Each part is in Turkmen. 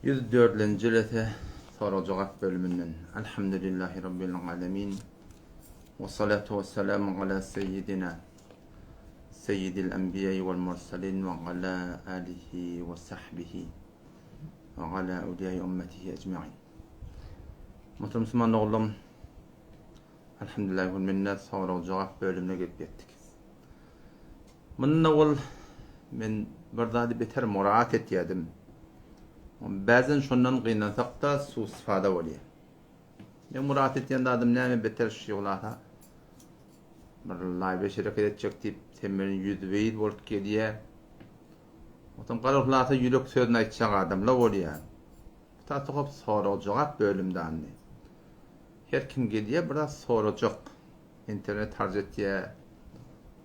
104-nji jelese sorag-jogap bölüminden. Elhamdülillahi Rabbil alemin. We salatu we selamu ala seyyidina seyyidil enbiýai wal mursalin we ala alihi we sahbihi we ala awliýai ummetihi ecmain. Muhterem musulman doganlarym, Elhamdülillahi wal minnet sorag-jogap bölümine gelip ýetdik. Mundan owal men bir zady beter muraat etýärdim. Bäzen şondan gynansak-da suistifada bolýar. Men muraat etýän zadym näme beter şu ýoglasa bir laýwa şereket etjek diýip sen meni ýüzbe-ýüz bolup gelýär. Otam gara hulasa ýürek sözüni aýtjak adamlar bolýar. Bu ta sokap sorag-jogap bölümde andy. Her kim gelýär biraz sorajak. Internet harç etýär.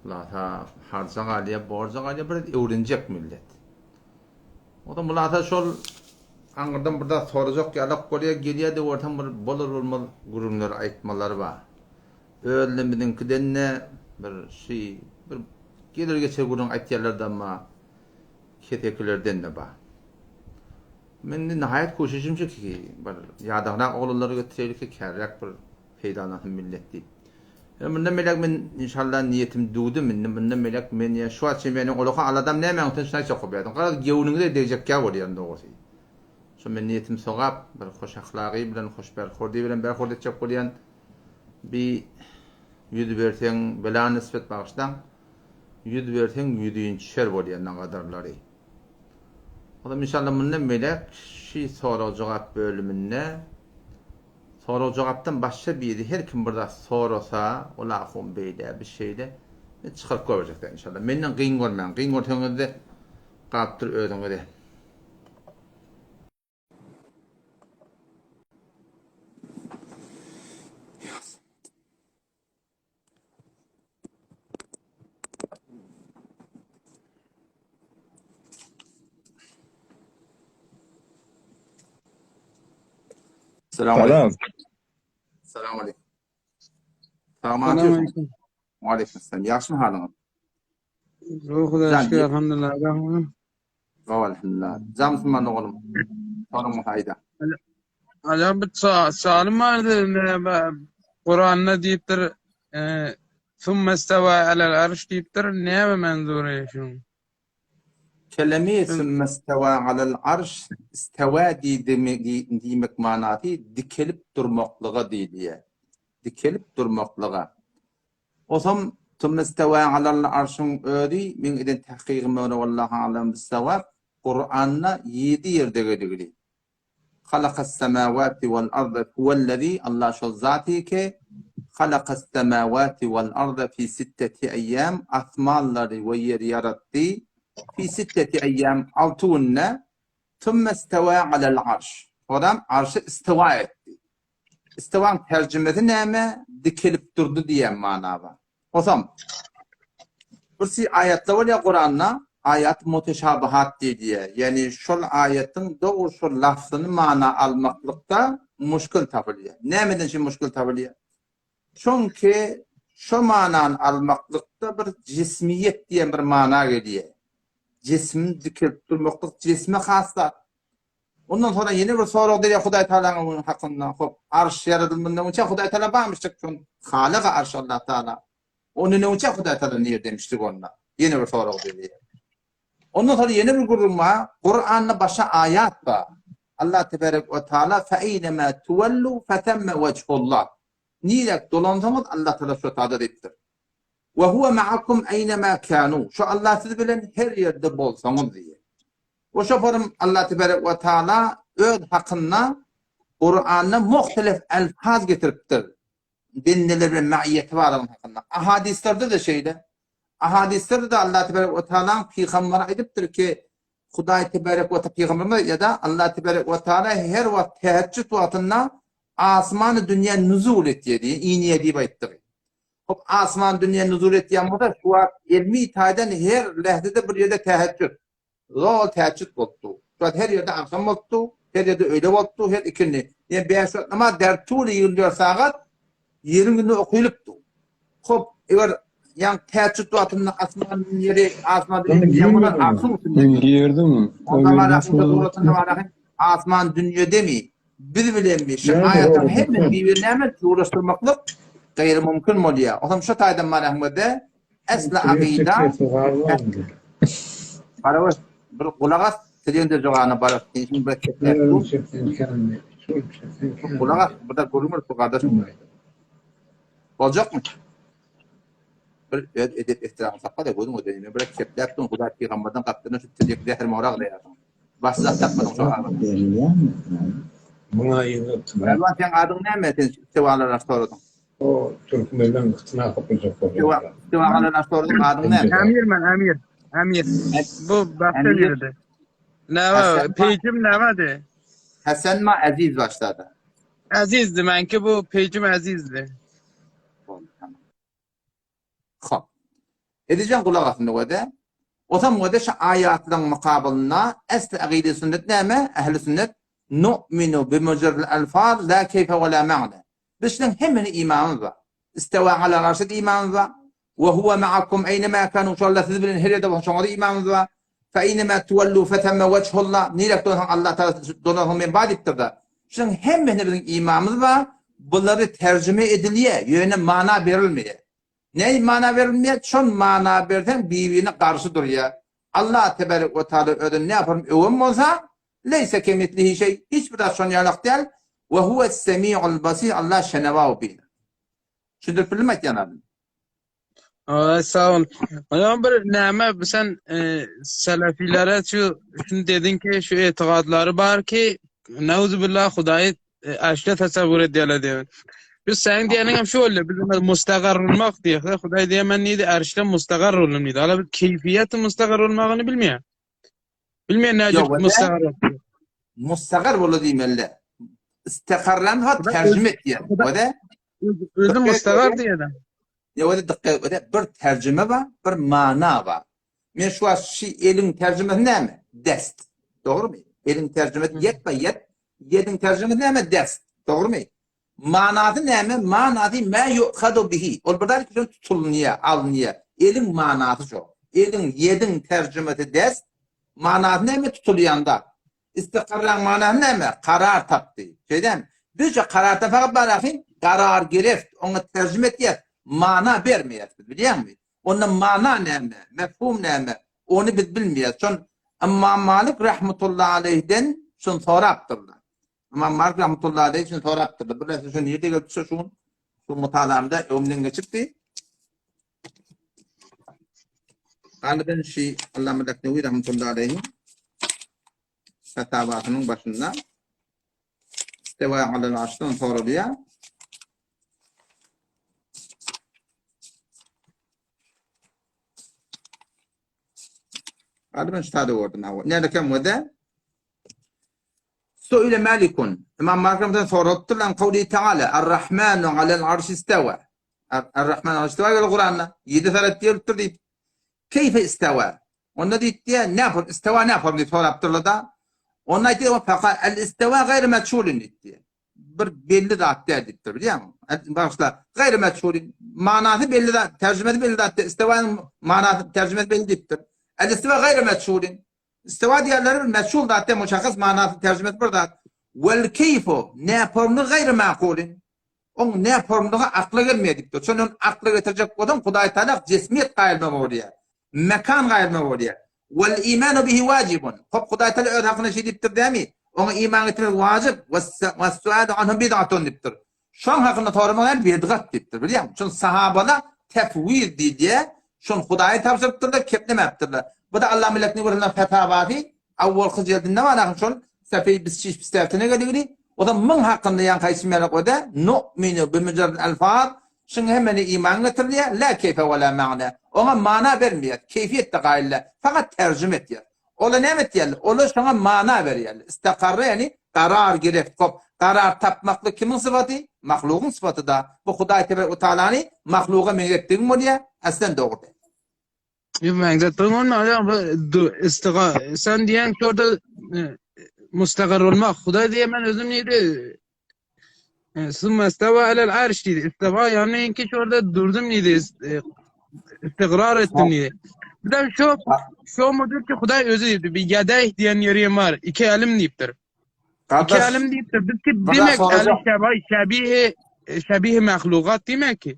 Hulasa harja galýar, borja galýar, biraz öwrenjek millet. O-da mulasa şol aňyrdan bir zat sorajak ýalak bolýar, gelýär-de görseň bir bolar-bolmaz gürrüňleri aýtmalary bar. Özlerimiziňkiden-de bir şy bir geler-geçer gürrüň aýtýarlar-da emma kesekilerden-de bar. Men indi nihaýat köşeşim şu ki, bir ýadagrak oglanlary getireýlik ki, kärräk bir peýdalansyn millet diýip. Ýöne mundan beýläk men inşallah niýetim düwdüm indi mundan beýläk men ýa şu wagt çenli meniň olakan aladam näme sen şuny aýtjak bolýarsyň. Garaz göwnüňize degjekkä bolýan dogrusy. Şo men niýetim sogap bir hoş ahlagy bilen hoş berhurdy bilen berhurdy etjek bolýan. Bi ýüz berseň bela nisbet bagyşlaň. Ýüz berseň ýüzin düşer bolýan nagadarlary. Olam inşallah mundan beýläk şi sorag jogap bölüminde Sorag-jogapdan başga biri her kim bir zat sorasa, ol ahun beýle, bi şeýle, men çykaryp goýberjek däl inşallah. Menden gyn görmäň, gyn görseňizde galypdyr özüňize. Salam aleyküm. Salam aleyküm. Salam aleyküm. Aleyküm selam. Ýagşymy halyňyz? Ruhuda şükür elhamdülillah. Gowy elhamdülillah. Jam musulman oglum. Soruň haýda. Aja bir soalym bardy. Kuranda diýipdir, Summa istawa alal arş diýipdir. Näme menzury şuň? Kelemi summa istawa alal arş istawa diýmek manasy dikelip durmaklyga diýilýär. Dikelip durmaklyga. Osam Summa istawa alal arşyň özi meň eden tahkygyma görä wallahu alam bissawab Kuranda ýedi ýerde geligli. Halakas-semawati wal-arda huwellezî, Allah şol Zaty ki, halakas-semawati wal-arda fî sitteti eýýam, asmanlary we ýeri ýaratdy, fî sitteti eýýam, alty günde, sümme istewâ alel-arş, soňram arşa istiwa etdi. Istiwaň terjimesi näme? Dikelip durdy diýen mana bar. Osam, bir si aýatlar bolýar Kuranda, aýat muteşabihat diýilýär. Ýagny şol aýatyň dogry şol lafzyny mana almaklykda muşkil tapylýar. Nämeden şeý muşkil tapylýar? Çünki şo manany almaklykda bir jismiýet diýen bir mana gelýär. Jism dikelip durmaklyk jisme has zat. Ondan soňra ýene bir sorag berýär Hudaý Tagalaň hakynda. Hop, arş ýaradylmazdan öňçä Hudaý Tagala barmyşdyk şon Halygy arş Allah Tagala. Ondan öňçä Hudaý Tagala nirdemişdik onda? Ýene bir sorag berýär. Ondan soňra ýene bir gürrüň bar. Kuranda başga aýat bar. Allah tebarek we taala fe eýnema tuwallu fetemme wejhullah. Nirek dolansaňyz Allah Tagala şo tada diýipdir. We huwe ma'akum eýnema kanu. Şo Allah siz bilen her ýerde bolsaňyz diýýär. Bu şoferim Allah tebarek we taala öz hakynda Kuranda muhtelif elfaz getiripdir. Bendeler bilen maiyeti barlygyny hakynda. Ahadislerde de şeýle. Ahadislerde de Allah tebarek we taala pygambere aýdypdyr ki Hudaý tebarek we pygamberimiz ýa-da Allah tebarek we taala her wagt teheccüd wagtynda asmany dünýä nuzul etýär diýip, inýär diýip aýtdyr. Hop asman dünýä nuzul etýän bolsa, şu wagt elmi taýdan her lähzede bir ýerde teheccüd. Zol täjjüt bolupdy. Şu wagt her ýerde agşam bolupdy, her ýerde öýle bolupdy, her ikindi. Ýa bäş wagt namaz dertuly 24 sagat ýeriň ýüzünde okylypdy. Hop, eger ýa täjjüt wagtynda asman ýeri asman girdim. Asman dünýedemi? Biz bilenmi? Şu aýatlaryň hemmesini bir-birine näme ulaşdyrmaklyk gaýry mümkin bolýar. Otam şu taýdan barýan esli akyda Garabaş bir gulak as, siziň-de jogana barar. Sen şimdi bir çekmek dur. Gulak as, bu da gürrüň berip gardaşym. Boljakmy? Bir öz edep ehtiramyny sakla-da gözüň ödeyini. Bir kepläp dur, Hudaý pygamberden gapdalynda şu tirýek zäher mora gylaýarsyň. Başy zat tapmadyň şo arada. Muňa ýygnapdym. Pälwan seň adyň näme sen istiwalara soradyň. O türkmenleň gytyna sokuljak bolýarlar. Istiwalara soradyň adyň näme? Emir men Emir. Emir. Bu başga biridi. Näme peýjim nämedi? Hasan ma Aziz başlady. Azizdi menki bu peýjim Azizdi. Boldy tamam. Hop. Edijen gulak asyn öwede. Osam öwede şu aýatlaryň mukabylynda esli agydy sünnet näme? Ähli sünnet nu'minu bi mujarril alfaz la keýfe we la ma'na. Biz şunuň hemmesine imanymyz bar. Istewa alal arşa imanymyz bar. We huwa ma'akum eýnema kanu şu Allah siz bilen her ýerde bolsa şoňa da imanymyz bar. Fe eýnema tuwallu fetemme wejhullah. Nirek dolansaň Allah Taala dolansaň men bar diýipdir-de. Şunuň hemmesine biziň imanymyz bar. Bulary terjime edilýär, ýöne mana berilmeýär. Näme mana berilmeýär? Şol mana berseň bir-birine garşy durýar. Allah tebarek we taala özüni näform öwen bolsa, leýse kemislihi şeý, hiç bir zat şon ýalak däl. We huwes-semiul basir, Allah şenewa we biler. Düşündirip bildim aýtýan zadymy? Ay sag ol. Hocam bir näme sen e, selefilere şu şunu dedin ki şu etigadlary bar ki neuzubillah Hudaýy e, arşda tasavvur edýärler diýen. Biz sen diýeniň hem şu boldy. Biz ona mustagar olmak diýýär. Hudaý diýen men neydi arşda mustagar oldum diýdi. Ala bir keýfiýeti mustagar olmagyny bilmeýär. Bilmeýär näce Ýok, mustagar. Mustagar boldy diýmeli. Istakarran hat terjime etýär. Öde? Özü mustagar diýýär. Ýok, öde dikkat öde bir terjime bar, bir mana bar. Men şu wagt şu eliň terjimesi näme? Dest. Dogrumy? Eliň terjimesi ýet ba ýet. Ýediň terjimesi näme? Dest. Dogrumy? Manasy näme? Manasy mä ýu'hadu bihi. Ol bir zat üçin tutulynýar, alynýar. Eliň manasy şo. Eliň, ýediň terjimesi dest. Manasy näme? Tutulýan zat. Istikarraň manasy näme? Karar tapdy. Şeýdämi? Bizçe karar tapagy bar ahyn, karar gereft, oňa terjime etýäs, mana bermeýäs biz, bilýäňmi? Onda mana näme, mefhum näme, ony biz bilmeýäs. Şon Ymam Malik rahmetullahi aleýhden şony sorapdyrlar. Ymam Malik rahmetullahi aleýh şony sorapdyrlar. Bir näçe şo nirde gelip düşse şu gün şu mutalamda öňümden geçipdi. Galyben şi Allama Leknewi rahmetullahi aleýhiň fetawasynyň başynda İsteva alel arşdan sorulýar. Galyben şu taýda gördüm. Näde kem wede? Suile Malikun. Imam Malik rahmetullah soralypdyr an kawli Teala Ar-Rahmanu alel arş istawa. Ar-Rahman alel istawa gel Kuranda. 7 sarat diýilipdir diýip. Keýfe istawa? Onda diýipdi, ne form istawa ne form diýip sorapdyrlar da. Onda aýtdy, faqa el istawa gaýry meçhulun diýipdi. Bir belli zat däl diýipdir, bilýäňmi? Bagyşla, gaýry meçhulun. Manasy belli zat, terjimesi belli zat däl. Istawanyň manasy, terjimesi belli diýipdir. El istawa gaýry meçhulun. Istiwa diýenleri bir meçhul zat däl, muşahhas manasy terjimesi bir zat. Wel keýfu näformlygy gaýry makulyn. Oň näformlygy akla gelmeýär diýipdir. Şondan akla getirjek bolsaň Hudaý Taala jismiýet gaýylma bolýar. Mekan gaýylma bolýar. Wel imanu bihi wajibun. Hop Hudaý Taala öz hakynda şeý diýipdir dämi? Oňa iman getirmek wajyp. We sualu anhu bid'atun diýipdir. Şoň hakynda soramak näme bidgat diýipdir bilýäňmi? Şuny sahabalar tefwiz diýilýär. Şuny Hudaýa tabşyrypdyrlar, keplemäpdirler. Bu-da Allah milletine görülen fetawasy awwalky jildinde bar ahym şol Sefeý bisçiş bistäftine geligini. O da muň hakynda ýaňky aýtşym ýaly o-da nu'minu bimüjerril elfaz şuň hemmene iman getirilýär, la keýfe we la ma'na. Oňa mana bermeýär, keýfiýet-de gaýyl däl. Fakat terjime etýär. Olar näme etýärler? Olar şoňa mana berýärler. Istakarra ýagny karar gerek kop. Karar tapmaklyk kimiň sypaty? Mahlugyň sypaty-da. Bu Hudaý tebarek we taalany mahluga meňzetdigiň bolýar. Aslen dogry däl. Ýok meňzetdigiň bolmaýar. Ýok bu istiga sen diýen şurada e, mustagar bolmak. Hudaý diýen men özüm diýdi. E, Summa istawa alel arş diýdi. Istawa ýagny ki şurada durdum diýdi. E, istigrar etdim diýdi. Bir de şu şu mudur ki Hudaý özü diýdi. Bir ýadeý diýen ýeri hem bar. Iki elim diýipdir. Gardaş, Iki alem diýipdir. Biz ki bir zat diýmek sorajak. Ali şebai şebihi şebihi mahlugat diýmek ki.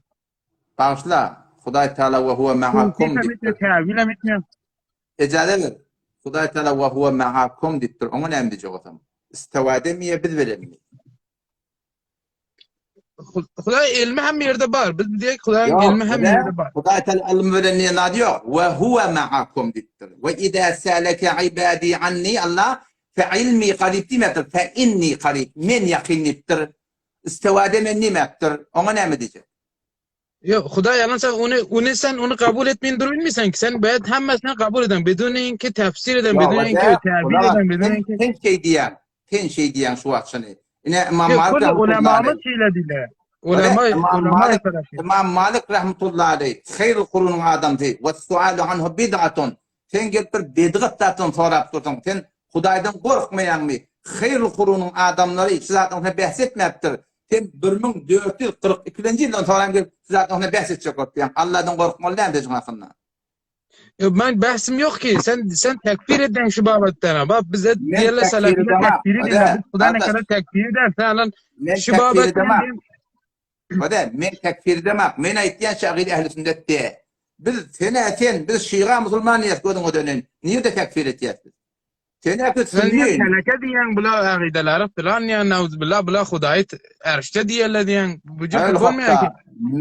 Bagyşla, Hudaý Teala we huwe ma'akum diýipdir. Täwil hem etmeýär. Ejaze ber. Hudaý Teala we huwe ma'akum diýipdir. Oňa näme diýjek bolsaň? Istewa demiýe biz bilenmi? Hudaý ilmi hem ýerde bar. Biz diýek Hudaýyň ilmi hem ýerde bar. Hudaý Teala ilmi bilen diýen zady ýok. We huwe ma'akum diýipdir. We iza salaka ibadi anni Allah fe ilmi qarib diýmepdir. Fe inni qarib. Men ýakyn diýipdir. Istewa demen diýmepdir. Oňa näme diýjek? Ýok, Hudaý ýalan sen ony ony sen ony kabul etmeýin durup bilmeýsen ki. Sen bäd hemmesini kabul eden, biduni inki tefsir eden, biduni inki täbir eden, biduni inki. Sen şey diýýän, sen şey diýýän şu wagt şuny. Ine Imam Malik Kulli ulemamyz şeýle diýler. Ulema ulema Imam Malik rahmetullahi aleyh, haýrul kurunyň adamsy, we sualu anhu bid'atun. Sen gelip bir bidgat zatdan sorap dursuň. Sen Hudaýdan gorkmaýaňmy? Haýrul kurunyň adamlary şu zatdan bäs etmäpdir. Sen 1442-nji ýyldan soran gelip şu zatdan soňra bäs etjek bolup ýaň. Alladan gorkmaly däl dejiň hakynda. Ýok, men bähsim ýok ki. Sen sen tekbir eden şu babatdan. Bak bize diýerler selefler tekbir edýär. Biz Huda ne kadar tekbir eder. Sen lan şu babatdan Hode, men tekbir edemak. Men aýtýan şagir ehli sünnet de. Biz sen sen biz şiga musulman diýes gözüňe dönen. Nirde tekbir etýäs biz? Sen äki Sen sünni. Teleke diýen bula agydalara filan diýen nauzbillah bula Hudaýy erşde diýerler diýen. Bu cür bolmaýar ki.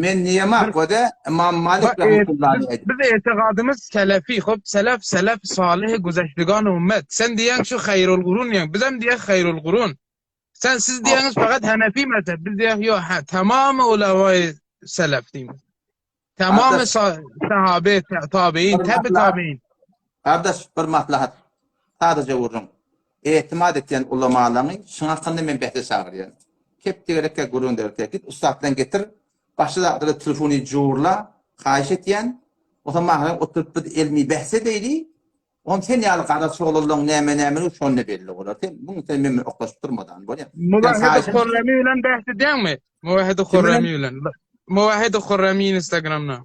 Men niýemak wada Imam Malik rahmetullahi aleyh. Biz etiqadymyz selefi, hop selef selef salih güzeşdigan ümmet. Sen diýen şu hayrul gurun diýen. Biz hem diýen hayrul gurun. Sen siz diýeniz fakat Hanefi mezhep. Biz diýen ýok, ha tamamy ulamay selef diýmiz. Tamamy sahabe, tabiin, tabi tabiin. Gardaş, bir maslahat. Sadaja gürrüň. Etimat etýän ulamalaňy şuň hakynda men bähde çagyrýan. Kep tegerekkä gürrüň derek git ussat bilen getir. Başga zatlara telefony jurla, haýyş etýän. Onsoň maňa oturyp biz elmi bähs edeýli. Oňam sen ýaly gara çoglanlaň näme nämeleri şonda belli bolar. Sen muň sen men bilen oklaşyp durmadan bolýa. Muwahhid Hurrami bilen bäs edýäňmi? Muwahhid Hurrami bilen. Muwahhid Hurrami Instagramda.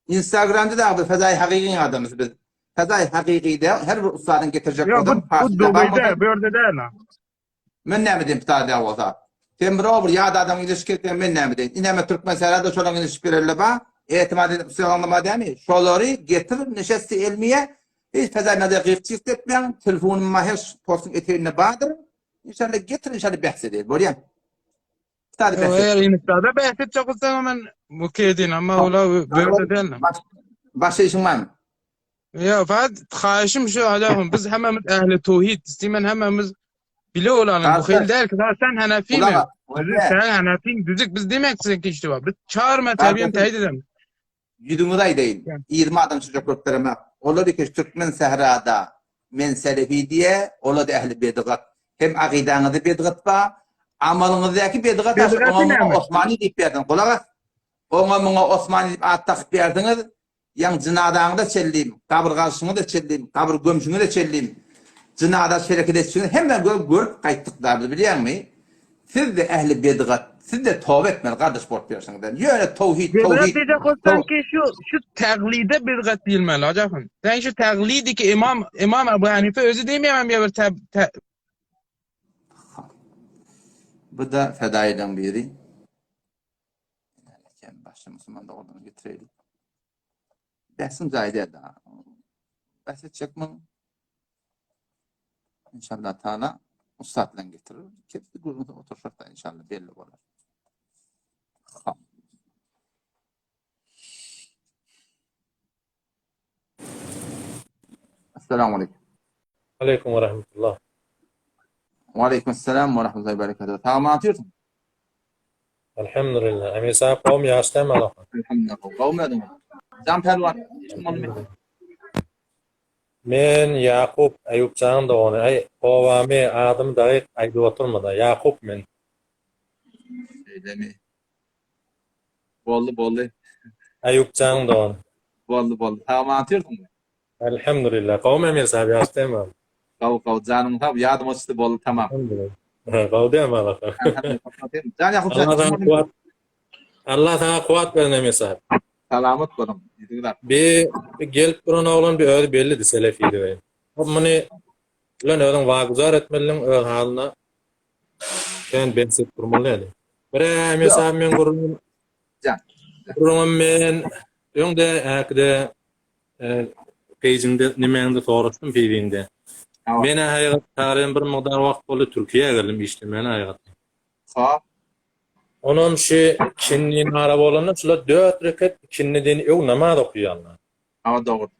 Instagramda da biz Fezai Hakykyň adamysy biz. Fezai Hakykyda her bir ussadyň getirjek bolsa. Bu Dubaýda, bu ýerde däl. Men näme diýim ptada bolsa. Sen bir bir ýat adamyň ilişki etseň men näme diýin. Ineme türkmen serada şolaň ilişip berelle ba. Etimat edip sylanma dämi? Şolary getir neşesti elmiye. Hiç fezai mede gyk etmäň. Telefonym ma her postuň eteginde bardyr. İnşallah getir inşallah bähs edeyim. Bolýar. Ptada bähs. Eğer inşallah bähs etjek bolsaň men bu kedin ama ola böyle däl. Başga işiň barmy? Ya fakat haýyşym şu Allahym biz hemmemiz ähli towhid istemen hemmemiz bile olalım. Bu hil däl ki sen Hanefi mi? Sen Hanefi düzük biz demek sen ki işte Biz çağırma tabiim teyit edem. Ýüzüňizi aýdaýyn. 20 adam çyjak görüp beremek. Olar iki türkmen sährada men selefi diýe, olar da ähli bedgat. Hem agydaňyzda bedgat bar, amalyňyzdaky bedgat oňa muňa Osmany diýip berdiň. Gulak as. Oňa muňa Osmany diýip at dakyp berdiňiz. Ýaň jynazaňyza çellim, gabyr gazyşyňyza çellim, gabyr gömşüňize çellim, jynaza hereket etşiňizi hemme görüp gaýtdyk da biz bilýäňmi? Siz-de ähli bedgat, siz-de toba etmeli gardaş bolup ýörsiňizden. Ýöne towhid, Bedgat towhid. diýjek bolsaň ki şu şu taglide bedgat diýilmeli Hajy Sen şu taglidi ki imam imam Ebu Hanife özi diýmeýär bir tab Bu-da fedaýylaň biri. Başga musulman dogrudan getireylik. Bähsiň jaýy däl. Bäs etjek muň. İnşallah Taala ussat bilen getirir. Kepsi gürrüňde oturşak da inşallah belli bolar. Ha. Assalamu aleykum. Aleyküm ve rahmetullah. Ve aleyküm selam ve rahmetullahi ve berekatuhu. Tamam atıyorsun. Elhamdülillah. Emir sahip kavm ýaşda mı Allah? Elhamdülillah. Kavm ýadyň. Jan Pälwan. Men Ýakup Eýupjanyň dogany. Aý, obamy, adymy dagyk aýdyp oturma-da. Ýakup men. Şeýlemi? Boldy, boldy. Eýupjanyň dogany. Boldy, boldy. Sag-aman otyrsyňmy? Elhamdülillah. Gowmy Emir sahip, ýagşy dälmi? Gowy, gowy. Janyň sag, ýadyma düşdi, boldy, tamam. Elhamdülillah. Gowy dälmi Allah? Jan Ýakup Allah saňa kuwwat Allah saňa kuwwat bersin Emir sahip. Salamat boluň. Ýüzüňiz ak. Bi gelip duran oglan bi özi bellidi selefidi. Hop muny bilen özüň waguzar etmelidiň öz halyna. Kän bäs edip durmaly däl. Bir-ä mesawy men gürrüňim Jan. Gürrüňim men öňde äkide peýjiňde nimäňde soraşdym piwiňde. Men haýygat taryň bir mugdar wagt boldy Türkiýä geldim işlemäne haýygat. Sag. Onam şu ikinni nara bolanda şular dört reket ikinniden öň namaz okaýarlar. Hawa dogry.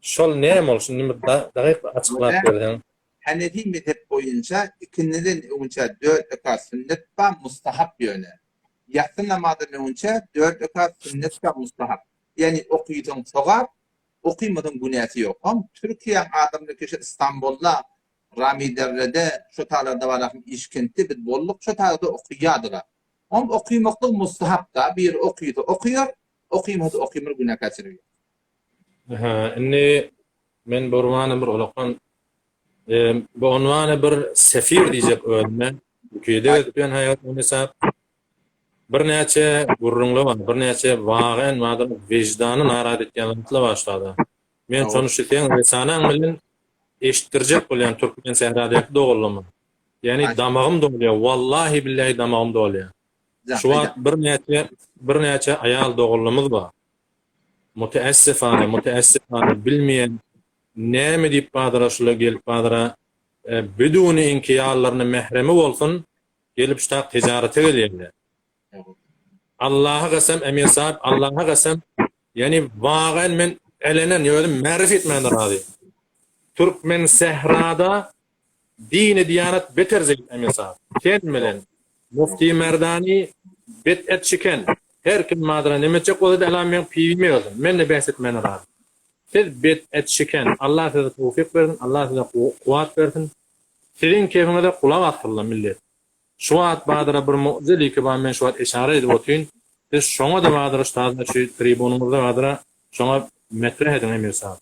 Şol näme ol şuny bir dagyk açyklap berseň. Hanefi mezhep boýunça ikindiden öňünçä dört rekat sünnet bar mustahap ýöne. Ýassy namazdan öňünçä dört rekat sünnet bar mustahap. Ýagny okysaň sogap, okymasaň günäsi ýok. Hom Türkiýäň adamlary keşe Istanbulda, Ramiderrede şo talarda bar ahym işkentde biz bolduk şo taýda okyýadylar. Hom okymaklyk mustahap da biri okysa okyar, Okymasa okymyr günä kaçyryr. Aha, indi men Burmana bir ulakan e, bu onwana bir sefir diýjek özüme. Türkiýede gezip ýören haýat ony hesap. Birnäçe gürrüňler bar, birnäçe wagen bardyr, wejdany narat etýän zatlar bar şurada. Men şony şu seň resanaň bilen eşitdirjek bolýan türkmen sähradäki doganlaryma. Ýani damagym dolýar, wallahi billahi damagym dolýar. Şu wagt birnäçe birnäçe aýal doganlarymyz bar. Muteessifane, muteessifane bilmeýän näme diýip bazara şular gelip bazara e, biduni inkiýallaryna mähremi bolsun gelip şutak tijarete gelýärler. Allaha gasam Emir sahip Allaha gasam ýani wagan men elenen özüm märif etmän razy. Türkmen sährada Dini diýanat beter zeýt Emir sahip. Sen bilen Mufti Merdani bet et şiken. Her kim madra neme etjek bolsada elam meň piwime gelsin. Men-de bäs etmäne razy. Siz bet et şiken. Allah size towfyk bersin. Allah size kuwat bersin. Siziň kefiňize gulak asyrla millet. Şu wagt badara bir mu'zeliki bar men şu wagt eşara edip otyryn. Siz şoňa-da badara şu taýda şu tribunyňyzda badara şoňa metreh ediň Emir sahip.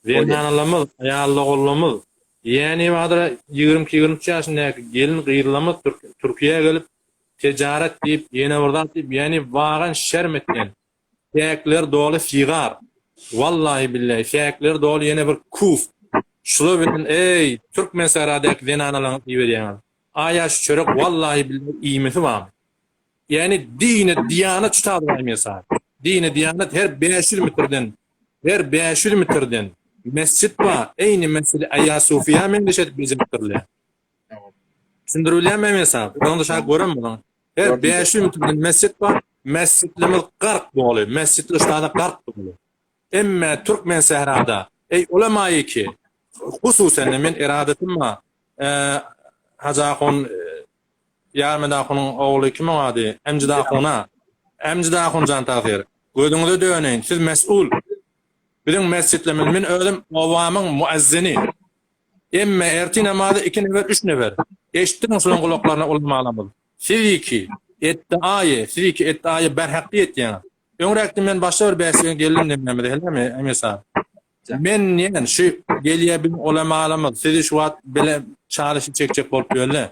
Zenanalarymyz, aýal-ogullarymyz, ýäni badara 22-23 ýaşyndaky gelin-gyzlarymyz Türkiýä gelip tejaret diýip, ýene bir zat diýip, ýäni wagan şerm etýän. Çäkleri doly sigar. Wallahi billahi çäkleri doly ýene bir kuf. Şular bilen eý Türkmensähradäki zenanalaryňyzy iberýäňiz. Aýa şu çörek wallahi billahi iýmesi barmy? Ýani dine diýanat şu taýda barmy ýa Dine diýanat her 500 metrden her 500 metrden mesjit bar. Eýni mesjidi Aýa Sofiýa meňzeş edip bejeripdirler. Düşündirip bilýärmi men saňa? Onda şa gören bolsaň. Her 500 metrden mesjit bar. Mesjitlimiz gark doly. Mesjitler şu taýda gark doly. Emme Türkmen sährada eý ulemaýy ki hususan men eradatim bar. Hajy ahun Ýarmed ahunyň ogly kim oň ady? Emjid ahuna. Emjid ahun jan tagsyr. Gözüňize döneýin, siz mes'ul. Biziň mesjitlerimiz, men özüm obamyň muezzini. Emme ertir namazy iki nefer, üç nefer. Eşitdiriň şulaň gulaklaryna ulamalarymyz. Siziki etdiaýy, siziki etdiaýy berhakly etýäňiz. Öňräkde men başga bir bäsleşige geldim dememize helemi Emir sahip. Men diýen şu gelýä biziň ulamalarymyz sizi şu wagt bile çalyşy çekjek bolup ýörler.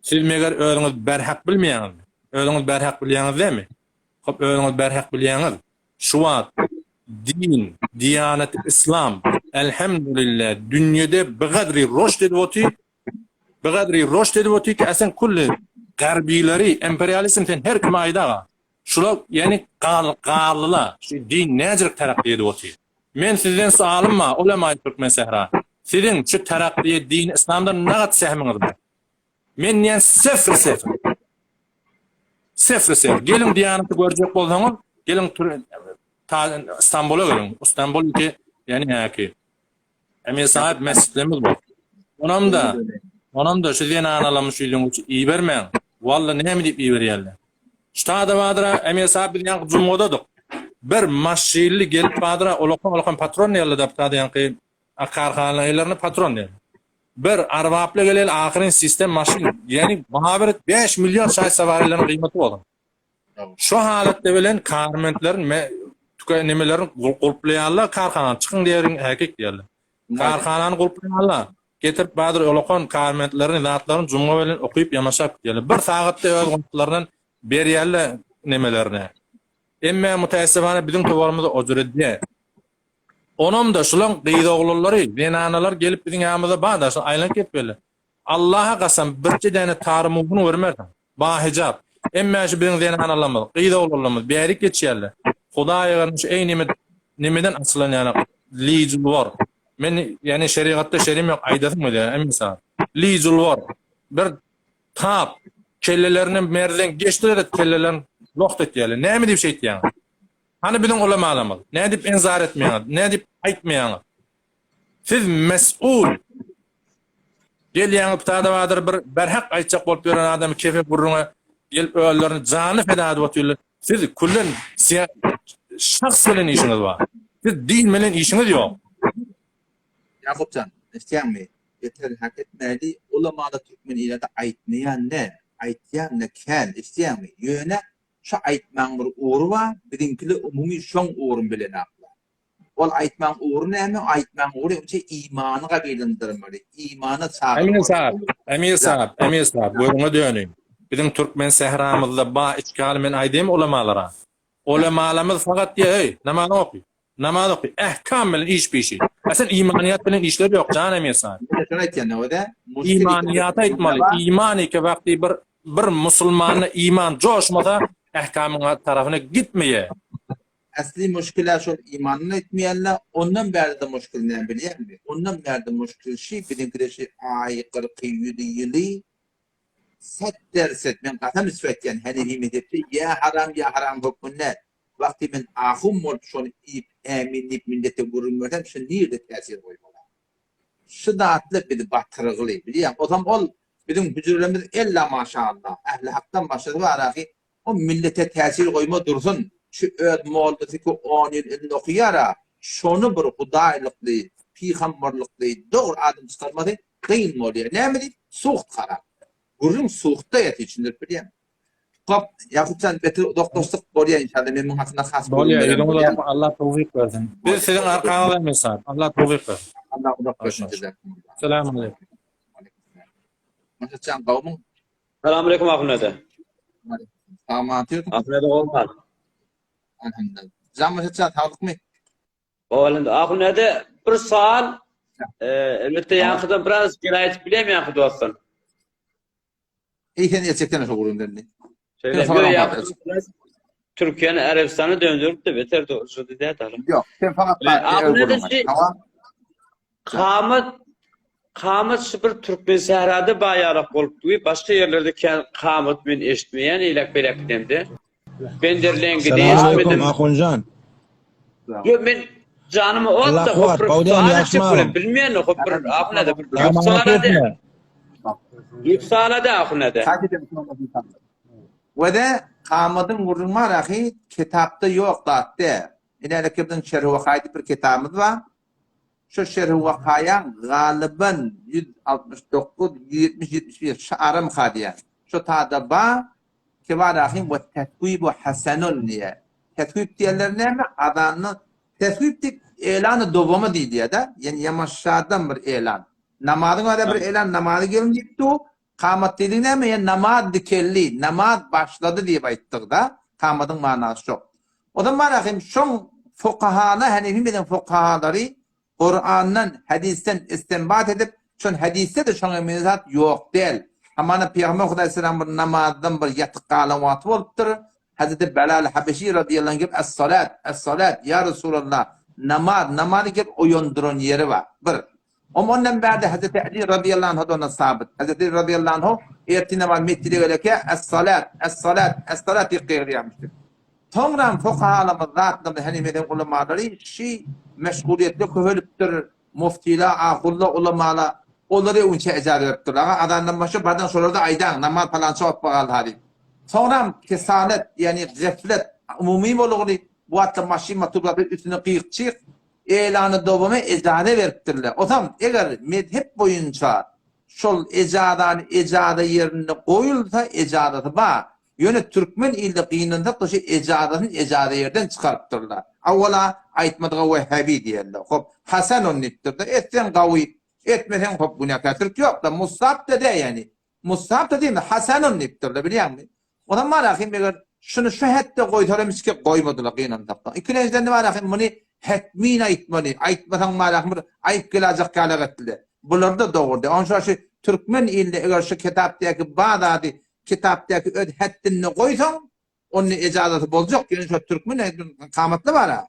Siz meger özüňiz berhak bilmeýäňizmi? Özüňiz berhak bilýäňiz dämi? Hop özüňiz berhak bilýäňiz. Şu wagt din, diýanet, islam elhamdülillah dünýede bigadri roşd edip otyr. Bigadri roşd edip otyr ki esen kulli garbileri, imperializm sen her kime aýdaga. Şular ýani galdylar. Şu din näjirik terakki edip otyr. Men sizden sualym bar, ulemaý Türkmen sähra. Siziň şu terakkiýe dini yslamda nagat sehmiňiz bar? Men diýen sefr sefr. Sefr sefr. Geliň diýanaty görjek bolsaňyz, geliň ta Istanbula geliň. Istanbul ki, ýani häki. Emir sahip mesjitlerimiz bar. Onam da, onam da şu zenanalamy şu ýüzüň üçin ibermäň. Walla näme diýip iberýärler. Ştada bardyra Emir sahip biz ýaňky jumgadadyk. Bir maşynly gelip bardyra olakan olakan patron diýerler da bu ýaňky karhana eýlerine patron diýerler. Bir arbaply geleli ahyryn sistem maşyn ýani maha bir 5 million şaý sawarylaryň gyýmaty bolsun. Şu halatda bilen karmentlerin me tüke nemelerin gulplaýarlar karhanany çykyň diýerin erkek diýerler. Karhanany gulplaýarlar. Getirip badyr olakan karmentlerini zatlaryny jumga bilen okyp ýamaşap gidýärler. Bir sagatda öz wagtlaryndan berýärler nemelerini. Emme mütäessifane biziň towarymyzy ojur edýär. Onam-da şulaň gyz oglanlary, zenanalar gelip biziň ýanymyzda bar-da, şol aýlanyp gelip berler. Allaha kasam birje däne tary mugdun görmersiň. Bahijap. Emmä şu biziň zenanalarymyz, gyz oglanlarymyz bärik geçýärler. Hudaýa garyn şu eý neme nemeden açylan ýaly lijulwar. Men ýani şerigatda şerim ýok aýdasym gelýär emma lijulwar. Bir tap kellelerini merzen geçdiler kellelerini loht etýärler. Näme diýip şeýtýäňiz? Hany biziň ulamalarymyz? Nädip enzar etmeýäňiz? Nädip aýtmaýaňyz? Siz mes'ul. Gelýäňiz Ptada Badyr bir berhak aýtjak bolup ýören adamy kefe gürrüňe gelip özlerini janyny feda edip otyrlar. Siz küllen şahs bilen işiňiz bar. Siz din bilen işiňiz ýok. Ýakupjan, eşitýäňmi? Beter hak etmäli, ulamada türkmen ilede aýtmaýan ne, aýtýan ne kän, eşitýäňmi? Ýöne şu aýtmaň bir ugry bar, biziňkiler umumy şoň ugruny bilenaklar. Ol aýtmaň ugry näme? Aýtmaň ugry öňçe imany gabylyndyrmaly, imana çagyrmaly. Emir sahab, Emir sahab, Emir sahab, gözüňe döneyim. Biziň türkmen sähramyzda ba içgaly men aýdaýyn ulamalara. Ulamalarymyz fakat diýýär, eý, namaz oky, namaz oky, ähkam bilen iş pişi. A sen imanyýat bilen işleri ýok, jan Emir sahab. Men şony aýtýan öde. Imanyýat aýtmaly. Iman iki wagty bir bir musulmanda iman joşmasa, ähkamyň tarapyna gitmeýär. Asly muşkila şol imanyny aýtmaýanla ondan bärde muşkil näme bilýäňmi? Ondan bärde muşkil şi biziňkide şi aý gyrky ýüzi ýyly set derset men gasam içip aýtýan henefi mezhepde ýa haram ýa haram hökmünde wagty men ahun bolup şony iýip ämin diýip millete gürrüň bersem şi nirde täsir goýmaly? Şi zatla bizi batyrygly bilýäň ozam ol biziň hüjrelerimiz ella maşallah ähli hakdan başgasy bar ahy O millete täsir goýma dursun, şu öz mollasy ki on ýyl indi okuyara, şony bir hudaýlykly, pygamberlikli dogry adam çykarmasy kyn bolýar. Näme diýip? Suht harap. Gürrüň suhtda ýatyr düşündirip bilýäňmi? Hop, Ýakupjan beter uzaklaşdyk bolýar inşallah men muň hakynda has gürrüň Bolýar, beren ýüzüňiz bolýan. ak, Allah towfyk bersin. Biz siziň arkaňyzda Emir sahib. Allah towfyk bersin. Allah uzak bersin jezakumullah. Salam aleýkum. Maşatjan gowmyň? Salam aleýkum Ahun dede. Salam aleýkum. Ahun dede gowmy? Elhamdülillah. Jan Maşatjan saglykmy? Gowy elhamdülillah. Ahun dede bir sal e, elbetde ýaňkydan biraz gel aýdyp bilýän ýaňky dostdan. Eý sen erçekden şo gürrüňden. Şeýle Sen ýok, soraň ýaňky biraz Türkiýäni Arabistana döndürip-de beter dogrusu diýýär dagy. Ýok, sen fakat E, Ahun dede şu Tamam. Kamat Kamat şu bir Türkmen sährada baýarak bolupdy, başga ýerlerde kän kamat men eşitmeýän eýläk beýläk gidemde. Benderleňgide Salam aleýkum eşitmedim. Ahunjan. Ýok men janyma ot Allah da kuwwat, hop bir Bawdem sual etjek ýaşma bolýan, agam. bilmeýän hop bir ahunada bir Salam sual ede. aleýkum. Ýük sual ede ahunada. We de kamadyň gürrüň bar ahy, kitapda ýok zat dä. Inäleki biziň Şerhi Wakaý diýip bir kitabymyz bar. Şu Şerhi Wakaýaň galyban 169, 170, 71 şu aramyka diýýän. Şu tada ba Kibar ahim we teswibu hasanun diýýär. Teswip diýenleri näme? Azanny teswip diýip elany dowamy diýilýär-de. Ýani ýamaşadan bir elan. Namazyň özi bir elan, namazy gelin diýip dur. Kamat diýdigi näme? Ýani namaz dikeldi, namaz başlady diýip aýtdyk-da. Kamadyň manasy şo. O zaman ahim şoň fukahana, Hanefi mezhebiň fukahalary Kurandan, hadysdan istinbat edip, şon hadysda-da şoňa meňzeş zat ýok däl. Hamana Pygamber Hudaýsalam bir namazdan bir ýatyk galan wagty bolupdyr. Hazreti Belal Habeşi radiyallahu anh gelip Es-salat, es-salat, ýa Resulallah, namaz, namaz diýip gelip oýandyran ýeri bar. Bir. Om ondan bärde Hazreti Ali radiyallahu anhu ondan sabyt. Hazreti Ali radiyallahu anhu ertir namaz mesjide geleke Es-salat, es-salat, es-salat diýip gygyrýarmyşdyr. Soňram fukahalarymyz zatlarymyz hany mezhep ulamalary şi meşgulyýetde köhelipdir, muftyla, ahunla, ulamala olary öňçä ejaza beripdirler. Aga azandan başga badan şolarda aýdaň namaz palança wagt bagalha diýip. Soňram kesalet ýagny gaflet umumy bolugly bu wagtda maşyn motor zatlar üstüne gyk çyk elany dowamy ejaza beripdirler. Osam eger mezhep boýunça şol ejazany ejaza ýerinde goýulsa ejazasy bar. Ýöne türkmen ilde gynansak-da şu ejazasyny ejaza ýerden çykarypdyrlar. Awwala aýtmadyga wehhabi diýerler. Hop, hasanun diýipdir-de, etseň gawy, etmeseň hop günäkärçilik ýok-da, mustahap-da däl ýagny. Mustahap-da diýmedi, hasanun diýipdirler, bilýäňmi? Onam bar ahym eger şuny şu hetde goýsalar hem hiç kep goýmadylar gynansak-da. Ikilenjiden-de bar ahym muny hetmin aýtmaly, aýtmasaň bar ahym bir aýyp gelajak ýalak etdiler. Bular-da dogry däl. Onşa şu. Türkmen ilinde eger şu kitapdaky bar zady kitapdaky öz hetdinde goýsaň, onda ejazaty boljak. Ýöne şo türkmen kamatly bar-a.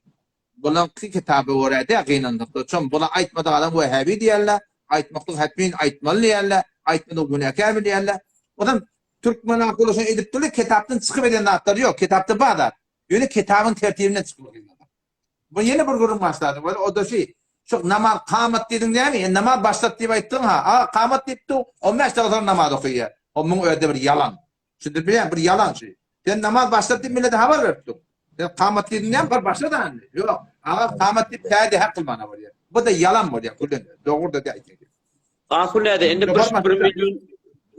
Bulaňky kitaba görä dä gynandykda. Çom bula aýtmadyk adam wehhabi diýerler, aýtmaklyk hetmin aýtmaly diýerler, aýtmadygy günäkär bilýärler. Ozam türkmen akuly şony edip durlar, kitapdan çykyp eden zatlary ýok, kitapda bar zat. Ýöne kitabyň tertibinden çykyp eden zat. Bu ýene bir gürrüň başlady. Weli o-da şi, şu namaz kamat diýdiň näme? E namaz başlat diýip aýtdyň ha. A kamat diýip dur, 15 dakika soň namaz okaýar. O muň özi bir ýalan. Düşündirip bilýän bir ýalan şu. Sen namaz başlat diýip millete habar berip dur. Sen kamat diýdiň näme? Bar başla da indi. Ýok. Aga kamat diýip täze hak kylmana bolýar. Bu da ýalan bolýar küllen. Dogry da aýtýar. Ahun näde indi bir bir million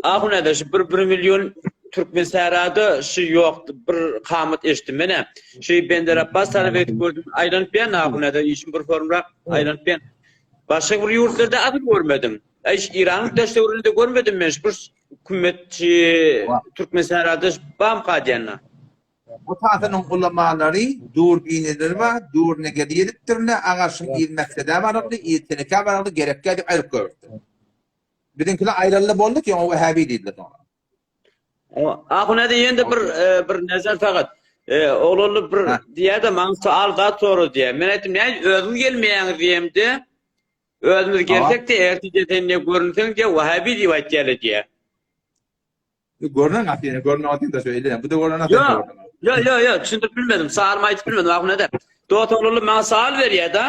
Ahun näde şu bir bir million Türkmen särada şu ýok bir kamat eşitdim menä. Şu Bender Abbas tarap edip gördüm. Aýlanyp ben Ahun näde işim bir forumrak aýlanyp ben. Başga bir ýurtlarda adyl görmedim. Aý Iranyň daş-töwereginde görmedim men şu bir kümmetçi Türkmen särada bamka diýenler. Bu tasynyň ulamalary dur bineleri bar, dur negeli edipdirler, agaşyň il mäksedä baragly, il tenekä baragly gerekkä diýip aýryp goýberipdir. Biziňkiler aýryldy boldy ki, oňa wehhabi diýdiler soňra. Ahun hadi ýene bir e, bir nezer fakat. E, oglanly bir diýýär-de maňa sual zat sorady diýýär. Men aýtdym, näme özüňiz gelmeýäňiz diýemde. Özümiz gelsek-de ertir sen ne görünseň diýýär, wahhabi diýip aýtýarlar diýýär. Görünen at ýene görünen at da şöyle. Bu da görünen at. Ýok. Ýok, ýok, ýok, düşündirip bilmedim. Salymy aýdyp bilmedim. Ahun eder. Dost ogluly maňa sal berýär da.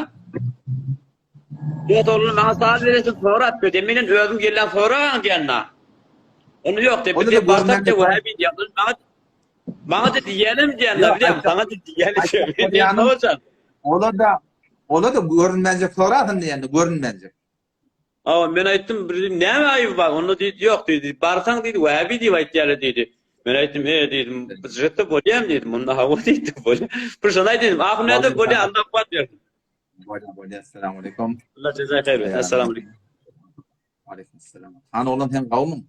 Dost ogluly maňa sal berýär, sorap berýär. Menen özüm gelýän soragan diýende. Onu ýok diýip, biz barsak diýip, wahhabi diýip, maňa maňa da diýelim diýende, bilýän, saňa da diýelim. Ola da ola da görünmänjek sorasyn diýende, görünmänjek. Hawa, men aýtdym, bir diýdim, näme aýyby bar? Onda diýdi, ýok diýdi. Barsaň diýdi, wäbi diýip aýtýarlar diýdi. Men aýtdym, e diýdim, byjyk-da bolýam diýdim. Onda hawa diýdi, bolýar. Bir şony aýt diýdim. Ahun näde bolýar, Allah kuwwat bersin. Bolýar, bolýar. Assalamu alaykum. Allah jazaý haýyr bersin. Assalamu alaykum. Alaykum assalam. Han oglan sen gowmyň?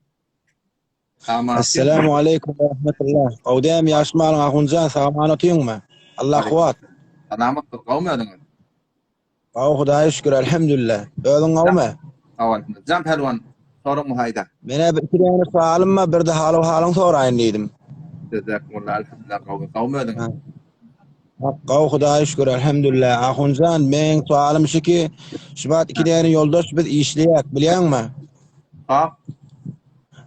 Assalamu alaykum we rahmetullah. Gowy dämi ýaş malyň Ahunjan sag-aman otyňmy? Allah kuwwat. Salamat, gowmy özüňiz? Gowy Hudaýa şükür elhamdülillah. Özüň gowmy? Sag bol. Jan Pälwan, soragyňy haýda. Menä bir iki däne soalym bar, birde halyň halyň soraýyn diýdim. Jezakumullah, elhamdülillah gowy. Gowmy özüň? Gowy Hudaýa şükür elhamdülillah. Ahunjan, meň soalym şu ki, şu wagt iki däne ýoldaş biz işleýäk, bilýäňmi? Hop.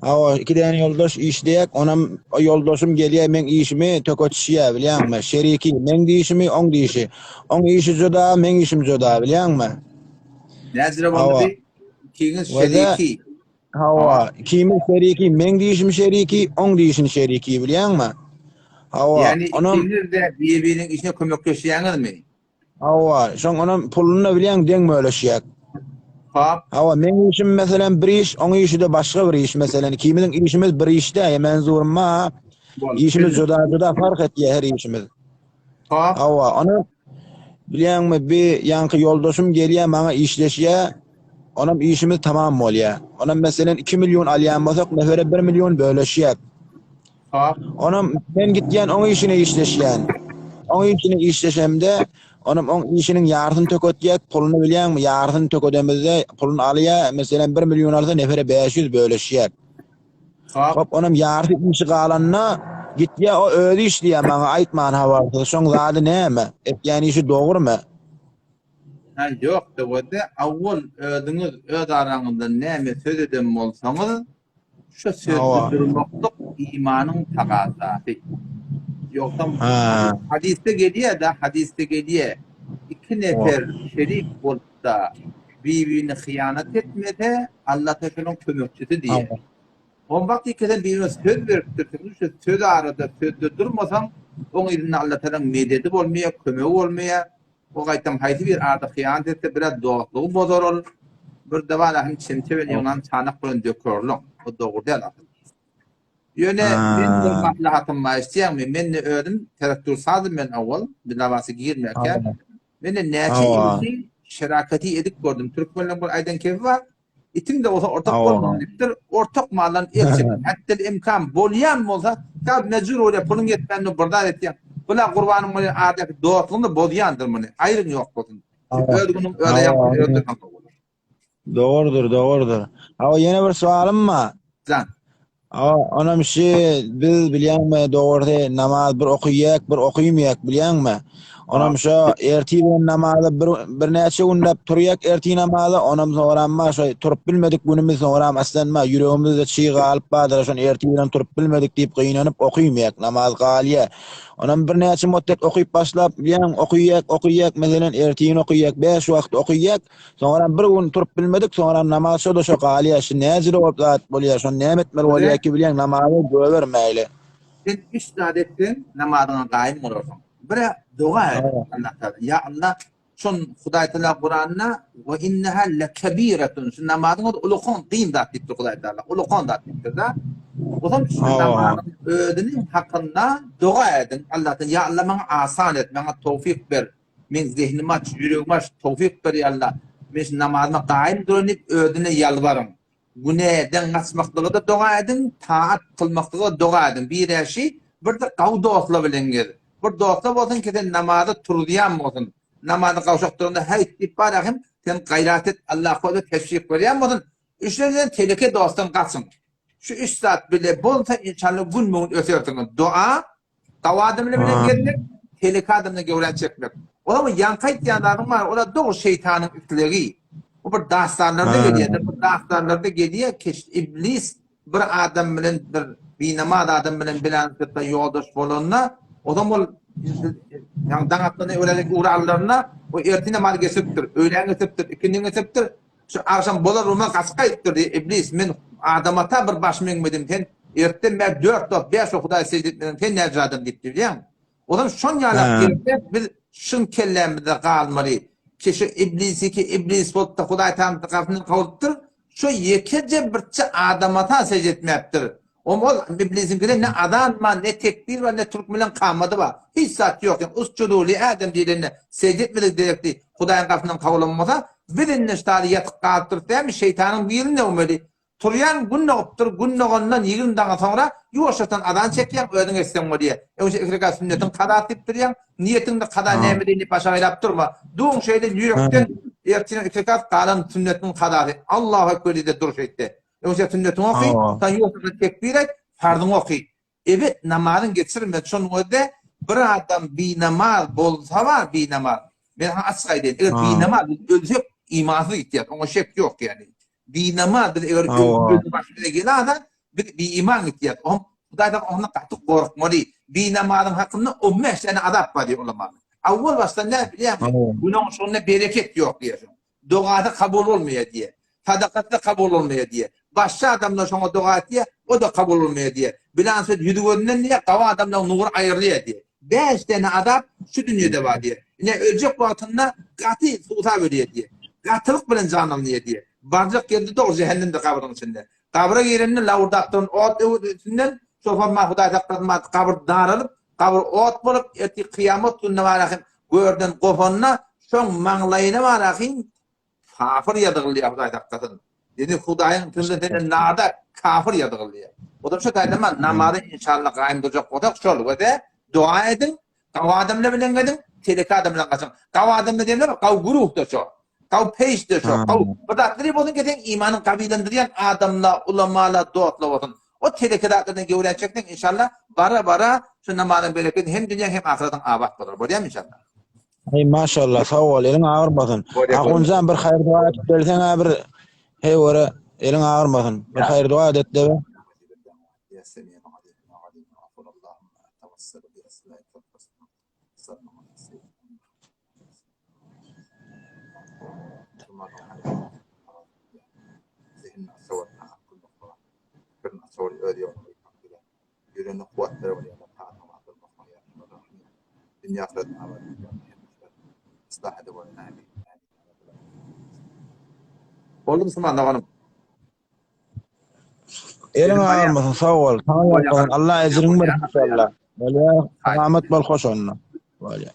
Hawa, iki däne ýoldaş işleýäk, onam o ýoldaşym gelýär meň işimi töketişýär, bilýäňmi? Şeriki, meň diýişimi, oň diýişi. Oň işi juda, meň işim juda, bilýäňmi? Näcire boldy bi? Ikiňiz şeriki. Hawa, ikimiz şeriki, meň diýişim şeriki, oň diýişini şeriki, bilýäňmi? Hawa, Ýagny ikiňiz-de bir-biriniň işine kömekleşýäňizmi? Hawa, şoň onam puluny-da bilýäň deň bölüşýäk. Hop. Hawa, meň işim meselem bir iş, oň işi-de başga bir iş meselem. Ikimiziň işimiz bir iş däl, menzurum bar. Işimiz juda-juda fark etýär her işimiz. Hop. Hawa, ony bilýäňmi, bi ýaňky ýoldaşym gelýär maňa işleşýär. Onam işimiz tamam bolýar. Onam meselem 2 million alýan bolsak, nefere 1 million bölüşýäk. Hop. Onam men gitýän oň işine işleşýän. Oň işine işleşemde, onam oň işiniň ýarysyny töketýäk, puluny bilýäňmi, ýarysyny tökedemizde puluny alýa, meselem 1 million alsa nefere 500 bölüşýäk. Hop. Hop, onam ýarysy işi galanda gitýä o özi işleýä maňa aýtman habarsyz. Şoň zady näme? Etýän işi dogrumy? Hä ýok döwede awwal özüňiz öz araňyzda näme söz eden bolsaňyz Şu sözde durmaklyk imanyň tagazasy. Ýogsam hadysda gelýär-de, hadysda gelýär. Iki nefer şerik bolup-da, bir-birine hyýanat etmese, Allah Tagala şonuň kömekçisi diýýär. On wagt ikisem birine söz beripdirsiň, şu söz arada sözde durmasaň, oň yzynda Allah Tagalaň mededi bolmaýar, kömegi bolmaýar. O gaýtam haýsy bir arada hyýanat etse biraz dostlugy bozar ol. Bir dabara hem çemçe bilen ýygnan çanak bilen dökerliň. O dogry däl asyl. Ýöne men bir maslahatym bar eşitýäňmi? Men-de özüm traktor sazdym men owal bilabasy girmärkä. Men-de näçe işi şeraketi edip gördüm. Türkmenleň bir aýdan kefi bar. Itiň-de bolsa ortak bolma diýipdir. Ortak maldan el çek. Hättel imkan bolýan bolsa, käbir mejbur bolýar, puluň ýetmände bir zat etýäň. Bula gurbanyň bolýan aradaky dostlugyny bozýandyr muny. Aýryň ýok bolsun. Öz günüň öz aýagyň bilen öz dursaň gowy bolar. Dogrudyr, dogrudyr. Hawa ýene bir sowalym bar. Jan. Hawa, onam şi biz bilýäňmi dogrusy namaz bir okyýak, bir okymýak bilýäňmi? Onam şo ertir bilen namaza bir birnäçe günläp turýak ertir namaza, onam soňram ma şo turup bilmedik günümiz soňram aslanma ýüregimizde çyg galyp bardyr, şony ertir bilen turup bilmedik diýip gynanyp okymýak, namaz galýa. Onam birnäçe muddet okyp başlap bilýäň, okyýak, okyýak, meselem ertir okyýak, 5 wagt okyýak. Soňram bir gün turup bilmedik, soňram namaz şo-da şo galýar. Şu näjele bolup zat bolýar, şony näme etmeli bolýar ki bilýäň, namazy goýbermäýli. Sen üç zat etseň, namazyňa gaýym bolarsyň. Bir-ä doga et Allah Taala. Ýa Allah, şon Hudaý Taala Kuranda we inneha lekebiretun. Şu namazyň özi ulukan kyn zat diýipdir Hudaý Taala. Ulukan zat diýipdir-de. Olam şu namazyň özüniň hakynda doga ediň Allahdan. Ýa Allah maňa asan et, maňa towfyk ber. Meň zehnimi aç, ýüregimi aç, towfyk ber ýa Alla. Men şu namazyma gaýym duraýyn diýip özüne ýalbaryň. Günäden gaçmaklyga-da doga ediň, taat kylmaklyga-da doga ediň. Bir-ä şi, bir-de gawy dostlar bilen gez. Bir dostlar bolsun ki sen namaza turuzýan bolsun. Namazy gawşak duranda häýt diýip bar ahim, sen gaýrat et, Allaha özi teşwik berýän bolsun. Üçünjiden teleke dostdan gaçyň. Şu üç zat bile bolsa inşallah gün-bugün ösersiňiz. Doga, Gawy adam bilen bilen gezmek, teleke adamdan göwrä çekmek. Olam ýaňky aýtýan zadyň bar, ola dogry şeýtanyň islegi. Bu bir dastanlarda gelýär, bir dastanlarda gelýär ki, iblis bir adam bilen bir binamaz adam bilen bilen ýoldaş bolanda, ozam ol ýaňy daň atanda öwrälik ugrarlarynda o ertir namaz geçiripdir, öýlän geçiripdir, ikindin geçiripdir. Şu agşam bolar bolmaz gaçyp gaýdypdyr diýip, Iblis, men Adam ata bir başym egmedim, sen ertden bäri dört wagt, bäş wagt Hudaýa sežde etmediň, sen näce adam diýipdir, bilýäňmi? Ozal şon ýalak gerekde biz şuň kellämizde galmaly ki şu Iblisi ki Iblis bolupdyr, Hudaý Tagalanyň gapysyndan kowlupdyr, şu ýekeje birçe Adam ata sežde etmäpdir. Oňa ol iblisiňkide ne azan bar, ne tekbir bar, ne türkmeniň kamady bar. Hiç zat ýok. Ýa usjudu li Adem diýlende sežde etmedik derekli Hudaýyň gapysyndan kabul bolmasa, biz indi ştady ýatyp galyp durus dämi, şeýtanyň birini döwmeli. Turýaň, gün dogup dur, gün dogandan 20 daňa soňra ýuwaşjadan azan çekýäň, özüň etseň bolýa. Öňçe iki rekat sünnetiň kazasy diýip durýaň, niýetiňde kaza näme diýip başa aýlap durma. Duň şeýle ýürekden ertiriň iki rekat galan sünnetiň kazasy. Allahu ekber diýde dur şeýtde. Öňse sünnetiňi oky, soň ýogsada tekbir aýt, farzyňy oky. Ebet namazyň geçirme, şonuň özde bir adam binamaz bolsa bar binamaz. Men saňa açyk aýdaýyn, eger binamaz biz ölsek imansyz gitýäs, oňa şek ýok ýagny. Binamaz biz eger ölüm başymyza gelasa, biz biiman gitýäs. Oňa Hudaýdan ondan gaty gorkmaly. Binamazyň hakynda 15 däne azap bar diýýär ulamalar. Awwal başda näme bilýäňmi? Günäň şonda bereket ýok diýýär. Dogasy kabul bolmaýar diýýär. Sadakasy-da kabul bolmaýar diýýär. Başga adamlar şoňa doga etýär, o-da kabul bolmaýar diýýär. Bilan söz ýüzi-gözünden diýýär, gawy adamlaryň nury aýrylýar diýýär. Bäş däne azap şu dünýede bar diýýär. Ine, öljek wagtynda gaty suwsap ölýär diýýär. Gatylyk bilen jan alynýar diýýär. Barjak ýeri-de dogry jähennemde gabryň içinde. Gabra girende lawurdap duran ot üstünden, şol hormat Hudaý saklasyn gabyr daralyp, gabyr ot bolup, ertir kyýamat gününe barahym Görden gopanda şoň maňlaýyna barahyn kafir ýazygylýar Hudaý saklasyn. Ýöne Hudaýyň sözüne senden nada kafir ýazygylýar. Oda şu taýdan namazy inşallah gaýym durjak bolsak şol we de dua ediň, gawy adamlar bilen gediň, teleke adam bilen gaçyň. Gawy adam diýenler gawy guruhda şo. Gawy peýişde şo. Gawy bir zatlary bolsun ki sen imanyň gawylandyrýan adamlar, ulamalar, dostlar bolsun. O teleke zatlardan göwrä çekseň inşallah bara bara şu namazyň bereketi hem dünýäň hem ahyretiň abat bolar. Bolýarmy inşallah? Hey maşallah sag bol eliň agyrmasyn. Ahunjan bir haýyr dua edip berseň bir hey göre eliň agyrmasyn. Bir haýyr dua et debe. Boldy musulman doganym. Eliň agyrmasyn sag bol. Saňa ýalkasyn. Allah ejriňi bersin inşallah. Bolýar. Salamat bol hoş onda. Bolýar.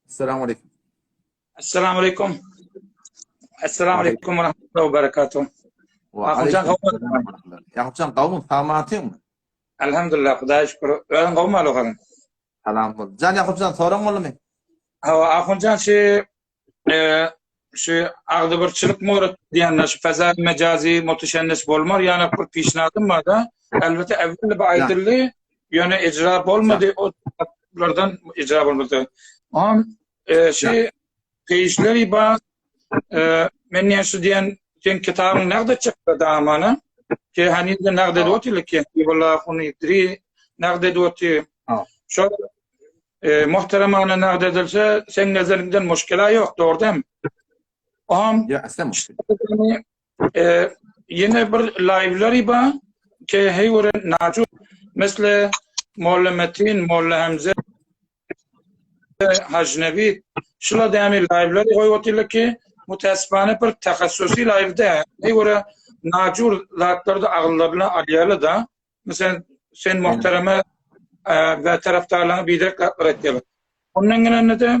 Assalamu aleykum. Assalamu aleykum. Essalamu aleýkum we rahmetullahi we berekatuh. Ahunjan gowmy? Ýakupjan gowmy? Sagmatyňmy? Elhamdülillah, Hudaýa şükür. Özüň gowmy Aluhanym? Salam bol. Jan Ýakupjan soraň boldumy? Hawa, Ahunjan şu e, şu agzybirçilik murat diýenler şu feza mejazi mutuşennis bolmar ýa bir pişnadym bar da. Elbetde evvel bir aýdyldy, ýöne icra bolmady. O taraplardan icra bolmady. Am e, şu peýişleri bar. E, men diýen şu diýen sen kitabyň nagda çykdy damana. Ki hanide nagda edip otyr ki, Ibullah Hunidri nagda edip otyr. Şo e, muhteremana nagd edilse, seň nezeriňden muşkila ýok, dogry dämi? Oňam Ýa, asla muşkil. E, ýene bir laýwlary bar, ke heý göre naju, mesle Molla Metin, Molla Hemze, Hajnebi, şula dämi laýwlary goýup otyrlar ki, mütäessifane bir tahassusy laýw dä, heý göre najur zatlary da agyllaryna alýarlar da. Meselem, sen muhtereme we tarapdarlaryňa biderek zatlar aýtýarlar. Ondan gelende-de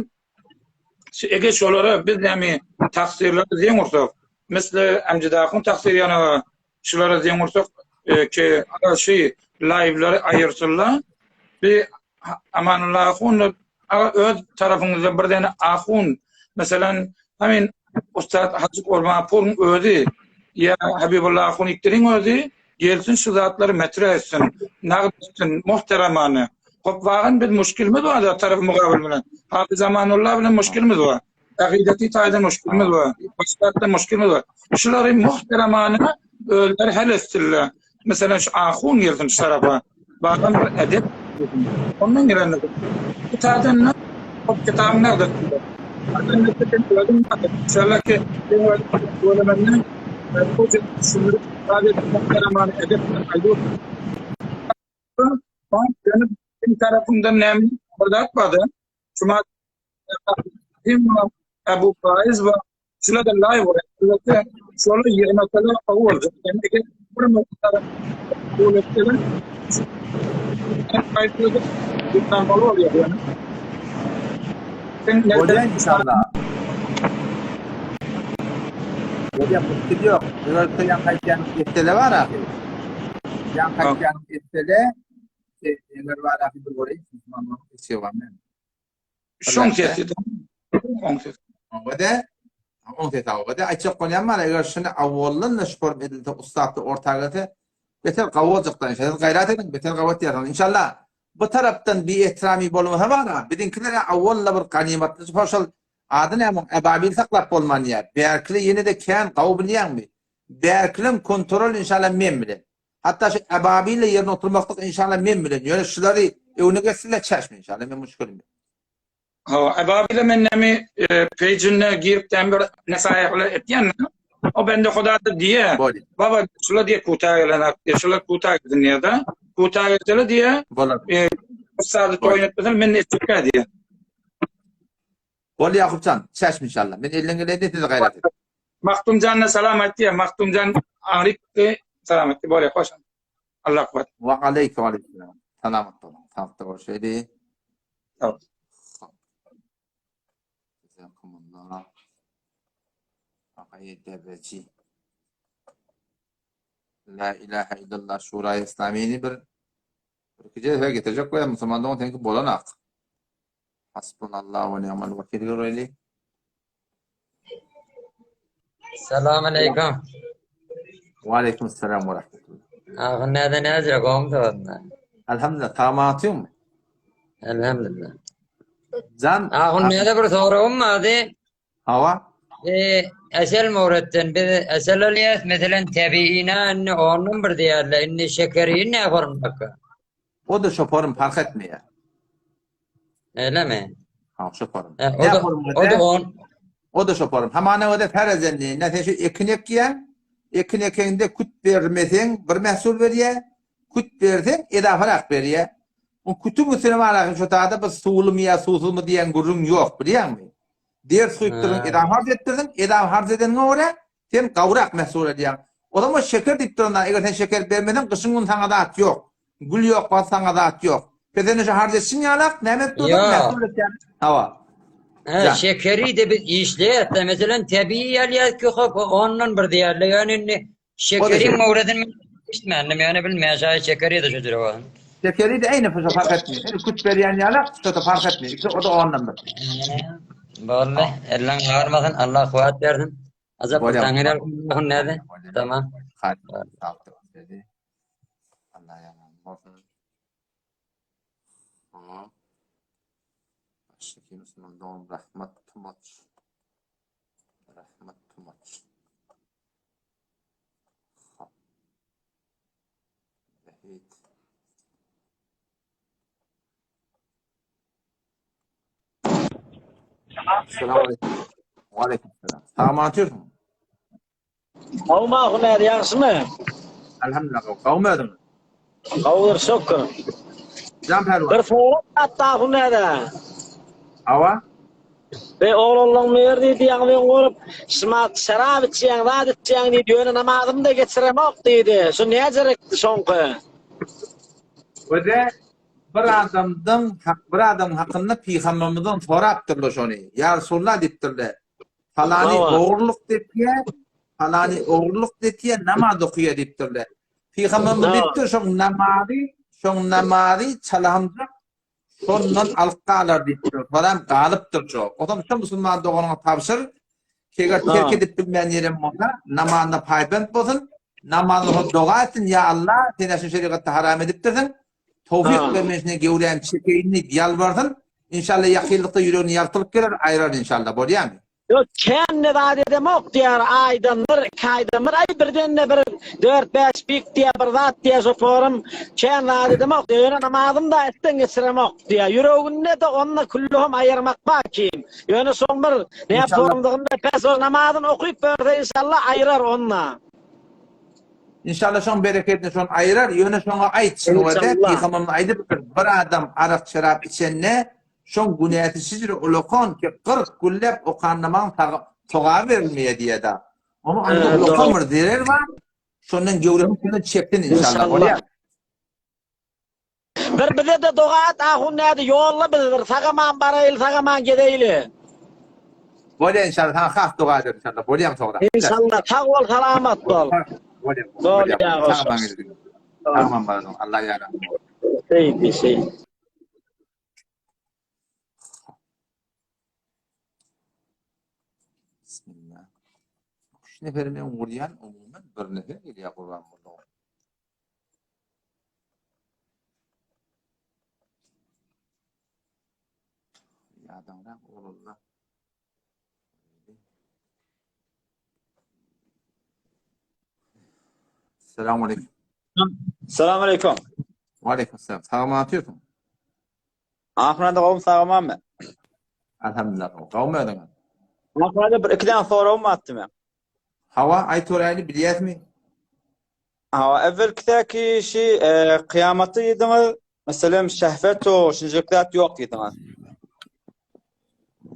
eger şolara biz näme taksirleri zeň ursak, misli Amjid ahun taksir ýanaga şulara zeň ursak ki şu laýwlary aýyrsynlar. Bir Amanullah ahun aga öz tarapyňyzda bir däne ahun, meselem, hamin Ustad Hajy Gurbanpuryň özi ýa Habibullah ahun ikdiriň özi gelsin şu zatlary metre etsin, nagt etsin, muhteremany. Hop wagan biz muşkilimiz bar da tarapy mugabil bilen. Hafiz Amanullah bilen muşkilimiz bar. Akideti taýdan muşkilimiz bar. Başga zatdan muşkilimiz bar. Şulary muhteremany özleri hal etsinler. Meselem şu ahun gelsin şu tarapa. Bakan bir edep. Ondan gelen bu taýdan hop kitabyň nagt etsinler. İnşallah ki öğrenmenden bu düşündürüp sadece muhteremany edep aýdyp Benim tarafımdan näme bir zat bardy. Şuma Kim Ebu Faiz we şuna da lay var. Elbette şolar ýygnasalar gowy boljak. Yani eger bir mukdar kabul etseler gaýtadan ýygnamaly bolýar yani. Sen Bolýar inşallah. Bolýar, müşkil ýok. Eger sen ýaňky aýtýan mesele bar ahy. Ýaňky aýtýan mesele eger bar ahy bir göreýin. Şoň sesi. Oň sesi. Oňa-da, oň sesi oňa-da aýtjak bolýan bar, eger şuny awwaldan da şu form edilse, ussatly orta gelse, beter gawy boljakdan. Siz gaýrat ediň, beter gawy etýärsiňiz. Inşallah bu tarapdan bi ehtirami bolmasa bar, biziňkiler awwalda bir ganymatly şol ady näme, ebabil saklap bolman ýa. Bärkili ýene-de kän gawy bilýäňmi? Bärkilem kontrol inşallah men bilen. Hatda şu ebabile ýerine oturmaklyk inşallah men bilen. Ýöne şulary öňüne geçsinler çäşme inşallah men muşkilim ýok. Hawa, ebabile men näme peýjine girip däm bir nesaýahlar etýän. O bende Huda da diýe. Baba şula diýe kuta gelen ak diýe, şula kuta gidin diýe da. Kuta gelsele diýe. Bolar. E, Ussady toýun etmesen men etjekkä diýe. Bol Ýakupjan, çäşme inşallah. Men elden geleni size gaýrat et. Mahtumjana salam aýtdy. Mahtumjan aňryk salam aýtdy. Bolýar, hoş. Allah kuwwat. Wa aleýkum aleýkum. Salamat boluň. Sagda görşeýli. Sag bol. Jazakumullah. Agaý Debeji. La ilaha illallah Şura İslamini bir bir gije getirecek we musulman dogan seňki bolanak. Hasbunallah we ni'mal wekil göreli. Salam aleyküm. Wa aleyküm selam we rahmetullah. Ahun näde näce gowmy soranda? Elhamdülillah tamatyňmy? Elhamdülillah. Can Ahun näde bir soragym bardy. Hawa. E, esel mowretden biz esel alýas, meselen tebiina indi ondan bir diýerler. Indi şekeri ne forumdaka? O da şoporym park etmeýär. Öyle mi? Ha, şoporym. E, o da, o da on. O da şoporym. Hamana o da ferezenli. Ne sen şu ekin ekýän, ekin ekeňde küt bermeseň bir mehsul berýär. Küt berseň edafarak berýär. O kütüň üstüne barasyn şu tada bir suwlumy ýa suwsuzmy diýen gürrüň ýok, bilýäňmi? Ders guýupdyrsyň, edam harç etdirsiň, edam harç edeniňe görä sen gowrak mehsul edýäň. O zaman şeker diýip duranlar, eger sen şeker bermeseň gyşyň güni saňa zat ýok. Gül ýok wagt saňa zat ýok. Pesende şu harç etşiň ýalak, näme edip dursaň Ýok. mehsul etýäň. Hawa. He, şekeri de biz işleýäs-de, meselem, tebigy alýas ki, hop, ondan bir diýerler. Ýöne indi şekeriň mowredini men eşitmändim, ýöne bilmeýän şaýy şekeri de şu jüre bar. Şekeri de eýni şo fark etmeýär. Indi küt berýän ýaly, şo-da fark etmeýär. Ikisi o-da ondan bir. Boldy. Elleň agyrmasyn, Allah kuwwat bersin. Ajap bir taňňyr ýalkym näde? Tamam. Allah ýalan bolsun. Oňa Başga kim Musulman dogan Rahmat Tumaç. Rahmat Tumaç. Hop. Zahid. Assalamu aleykum. Wa aleykum selam. Salam atıyorsun. Gowmy Ahun ýagşymy? Elhamdülillah gowy. Gowmy özüň? Gowudyr şükür. Jan pälwan. Bir sorag atdy Ahun däde. Hawa. Be oglanlaň mer diýdi ýaňy men görüp, şumat şarap içýäň, zat içýäň diýdi, ýöne namazymy-da geçiremok diýdi. Şu näjerekdi şoňky? Öde bir adamdan bir adamyň hakynda pygambermizden sorapdyrlar şony. Ýa Resulullah diýipdirler. Palany ogurlyk depýär, palany ogurlyk depýär, namaz okaýar diýipdirler. Pygamberimiz diýipdir, şoň namazy, şoň namazy çalamjak şondan alyp galar diýipdir. Soram galypdyr şo. Otam şo musulman doganyňa tabşyr. Eger terk edip bilmän ýerem bolsa, namazyna paýbent bolsun, namazyna doga etsin, ýa Allah, sen şu şerigatda haram edipdirsiň, Towfyk ber men şine gewrämi çekeýin diýip ýalbarsyn. Inşallah ýakynlykda ýüregine ýagtylyk geler, aýrar inşallah. Bolýamy? Ýok, kän-de zat edemok diýýär, aýdan bir, iki aýdan bir, aý birden-de bir dört-bäş pik diýýär, bir zat diýýär, şoforym kän zat edemok diýýär, ýöne namazym-da etden geçiremok diýýär. Ýüreginde-de onda küllühim aýyrmak bar kim. Ýöne şoň bir näformdygynda pes, ol namazyny okyp berse inşallah aýyrar onda. Inşallah şoň berekedini şony aýyrar, ýöne şoňa aýt, şuňa-da pygamberimiz aýdypdyr, bir adam arak-şerap içende, şoň günäsi şijre ulakan ki, 40 günläp okan namazyň sogaby berilmeýär diýýär-de. Onuň anda ulakan bir zerer bar, şondan göwremi şondan çeksin inşallah, bolýar. Bir bize-de doga et ahun nädi ýolla bizi bir sagaman baraýyly sagaman gezeýli. Bolýa inşallah saňa has doga ederin inşallah bolýamy soňra. Inşallah sag bol salamat bol. Bolýa bolýa sagaman gezeýli. Sagaman baralyň Allah ýaran bolsun. Şeýdi şeýdi. Bismillah. Üç nefer men gurýan umuman bir nefer gelýär gurban boldugy. Ýadaňrak oglanlar. Selamun aleyküm. Selamun aleyküm. Wa aleyküm selam. Sag atıyorsun. Ahmeda gowum sagaman mı? Elhamdülillah. Gowum özüň. Ahmeda bir iki tane soragym atdy men. Hawa, aýt göräýli, bilýäsmi? Hawa, evvelkidäki şi e, kyýamatda diýdiňiz, meselem şehwet o şinjek zat ýok diýdiňiz.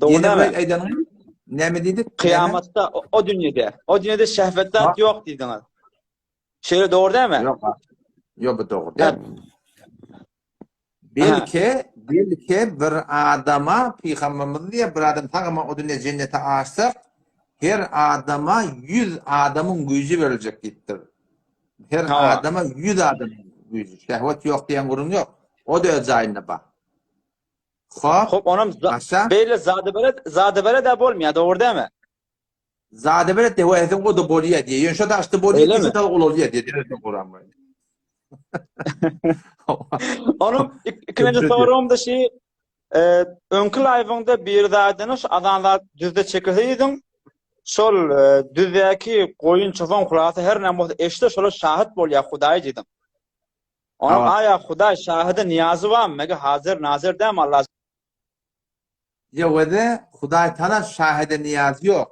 Dogry Ýene dämi? bir aýdanyň näme diýdik? Näme? Kyýamatda o, o dünýede, o dünýede şehwet Ha, zat ýok diýdiňiz. Şeýle dogry dämi? Ýok. Ýok, bu dogry Ha, däl. aha. Belki, belki bir adama pygamberimiz diýýär, bir adam sag-aman o dünýä jennete aşsak, her adama 100 adamyň güýji beriljek diýipdir. Her Hawa. adama 100 adamyň güýji. Şehwet ýok diýen gürrüň ýok. O da öz jaýynda bar. Hop, Hop, onam za- başga? beýle zadybere zadybere de bolmaýar, dogry dämi? Zadybere de weziň o da bolýar diýýär. Ýöne şo daşda bolýar, Öýlemi? diýse da ulalýar diýýär. Kuran. Onuň ikinji soragym da şi e, öňki live-yňda bir zadyny şu azan zat düzde çekilse diýdiň. Şol e, düzdäki goýun çopan hulasy her näme bolsa eşde şola şahit bolýar Hudaý diýdiň. Onuň aýa Hudaý şahydy niýazy barmy? Mege hazir nazir dämi Allah Ýewede Hudaý Taala şahyda niýazy ýok.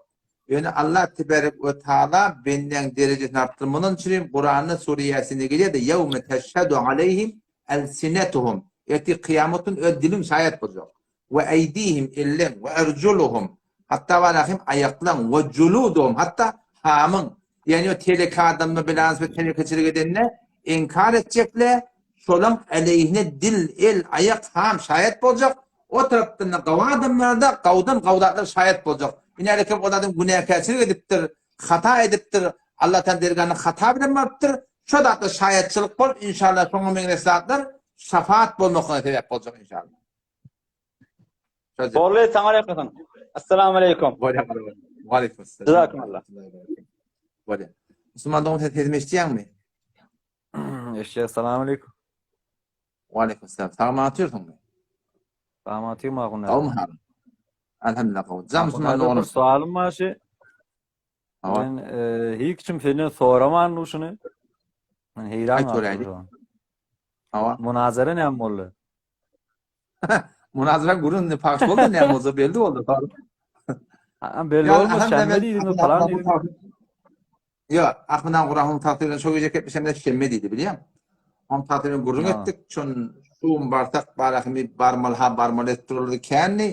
Ýöne Allah teberek we taala bendäň derejesini artdyrmadan üçin Kuranda sure Ýasinde gelýärdi, Ýewme teşhedü aleýhim elsinetuhum. Ertir kyýamat gün öz diliň şaýat boljak. We eýdihim elleň we erjuluhum hatda walahim aýaklaň we juluduhum hatda hamyň. Ýagny o teleke adamlar bilans we telekeçilik edende inkar etjekle şolaň aleýhine dil, el, aýak, ham şaýat boljak. O tarapdan-da gawy adamlar-da gawudan gawy zatlar şaýat boljak. Ine-alekem ol adam günäkärçilik edipdir, hata edipdir, Allahdan dergahynda hata bilen barypdyr. Şo zatlar şaýatçylyk bolup, inşallah şoňa meňzeş zatlar şafaat bolmaklygyna sebäp boljak inşallah. Boldy, saňa aleyküm. Assalamu aleyküm. Waleýkim assalam. Jazakumullah. Bolýar. Musulman dogan sen sesimi eşidýäňmi? Eşidýän, assalamu aleyküm. Waleýkim assalam. Sag atýarsyňmy? Sag atýarym ahun. Gowmy halyň? Elhamdülillah gowy. Jam musulman doganym. Bir soalym bar şu. Men e, hiç kim senden soraman şuny. Men heýran galdym. Hawa. Munazara näme boldy? Munazara gürrüň pahş boldy näme bolsa belli boldy. Ha, belli bolmaz. Şenbe diýdiň, falan diýdiň. Ýok, Ahmet aga Gurahymyň tagty bilen şo gije gepleşemde şenbe diýdi, bilýäň. Onuň tagty bilen gürrüň etdik. Şon şum barsak barahymy barmaly ha barmaly etip durardy kändi.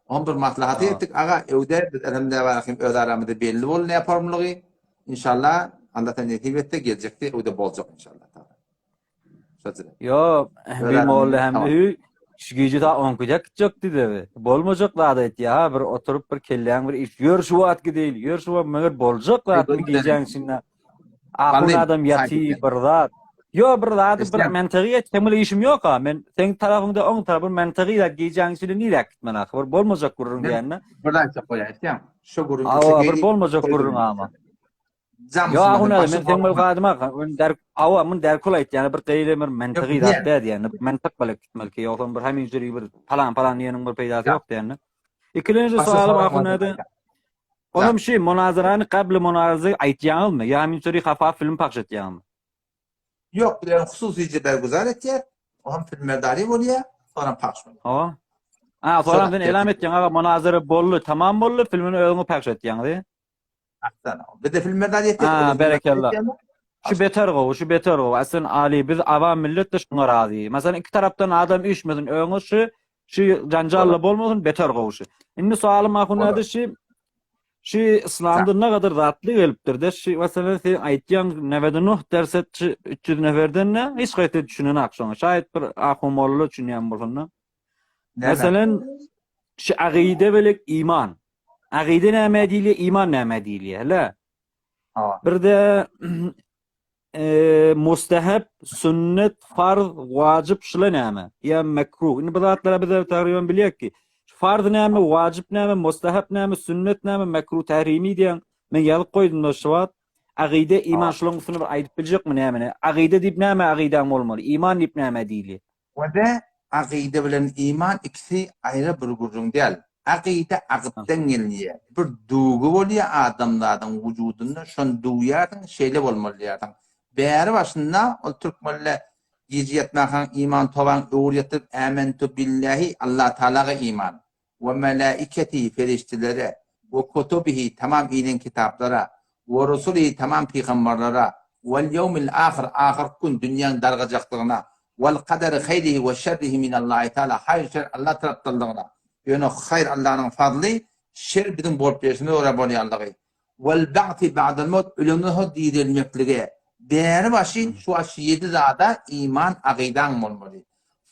Onuň bir maslahaty etdik. Aga, öwde biz elhamdülillah barahym öz aramyzda belli boldy näformlygy. Inşallah Allah sen nesip etse geljekde öwde boljak inşallah. Ýok, bir molla hem hü şu gije ta on gije gitjek diýdi. Bolmajak zat aýtýar ha, bir oturyp bir kelläň bir iş. Ýör şu wagt gideýli, ýör şu wagt meger boljak zatmy gijäň içinde. Ahun adam ýaty bir zat. Ýo bir zady bir mentygy aýtsaň bile işim ýok ha. Men seň tarapyňda oň tarapy mentygy zat gijäň içinde nirä gitmeli ahy. Bir bolmajak gürrüň diýende. Bir zat aýtjak bolýar, aýtýan. Şu gürrüň. Awa, bir bolmajak gürrüň ama. Jam Yo musulman ahun başy men sen bol gadyma men der awa mun derkul aýt ýani bir gaýry bir mentygy zat däl ýani mentyk bilen gitmeli ki ýogsam bir hemişelik bir palan palan diýeniň bir peýdasy ýok diýende. Ikilenji soalym ahun näde? Onam şi munazarany gably munazazy aýtýaňyzmy ýa hemişelik hapa film pakş etýäňizmi? Ýok, biz ony hususyja bergüzar etýär. O hem filmerdary bolýar, soňra pakş bolýar. Hawa. A, soňra sen elam etýäň aga munazara boldy, tamam boldy, filmini özüňiz pakş etýäňiz. Aslan. Bizde filmlerde ýetdi. Ha, berekella. Şu beter gowy, şu beter gowy. Aslan Ali biz avam millet de şuňa razy. Masalan iki tarapdan adam üýşmesin, öňe şu şu janjalla bolmasyn, beter gowy şu. Indi soalym ahun näde şu şu islamda ne kadar zatly gelipdir de şu masalan sen aýtýaň Nevede Nuh derse şu 300 neferden ne hiç gaýta düşünen ak şoňa. Şaýat bir ahun molla düşünýän bolsun. Meselen şu agyde bilen iman. Agyde näme diýilýär, iman näme diýilýär, hele? Bir-de e, mustahab, sünnet, farz, wajyp şula näme? Ýa mekruh. Indi bu zatlara biz tagryban bilýäk ki, farz näme, wajyp näme, mustahab näme, sünnet näme, mekruh tahrimi diýen. Men ýazyp goýdum da şu wagt. Agyde, iman şularyň üstüne bir aýdyp biljekmi näme? Agyde diýip näme agydaň bolmaly? Iman diýip näme diýilýär? Wada akyda bilen iman ikisi aýry bir gürrüň däl. Akyda agytdan gelinýär. Bir duýgy bolýar adamzadyň wujudynda, şony duýýarsyň, şeýle bolmaly diýýärsiň. Bäri başynda ol türkmenle gije ýatmakaň iman tobaň öwür ýatyryp ämentu billahi Allatagalaga iman. We melaiketihi perişdelere, we kutubihi tamam inen kitaplara, we rusulihi tamam pygambarlara, wel ýewmil ahyr ahyrky gün dünýäň dargajakdygyna, wel kaderi haýrihi we şerrihi minallahi taala haýyr şer Allah tarapdanlygyna, ýöne haýyr Allanyň fazly, şer biziň bolup berşimize görä bolýanlygy, wel ba'si ba'del mewt ölenden soň direlmeklige, bäri başy şu wagt şu ýedi zada iman agydaň bolmaly.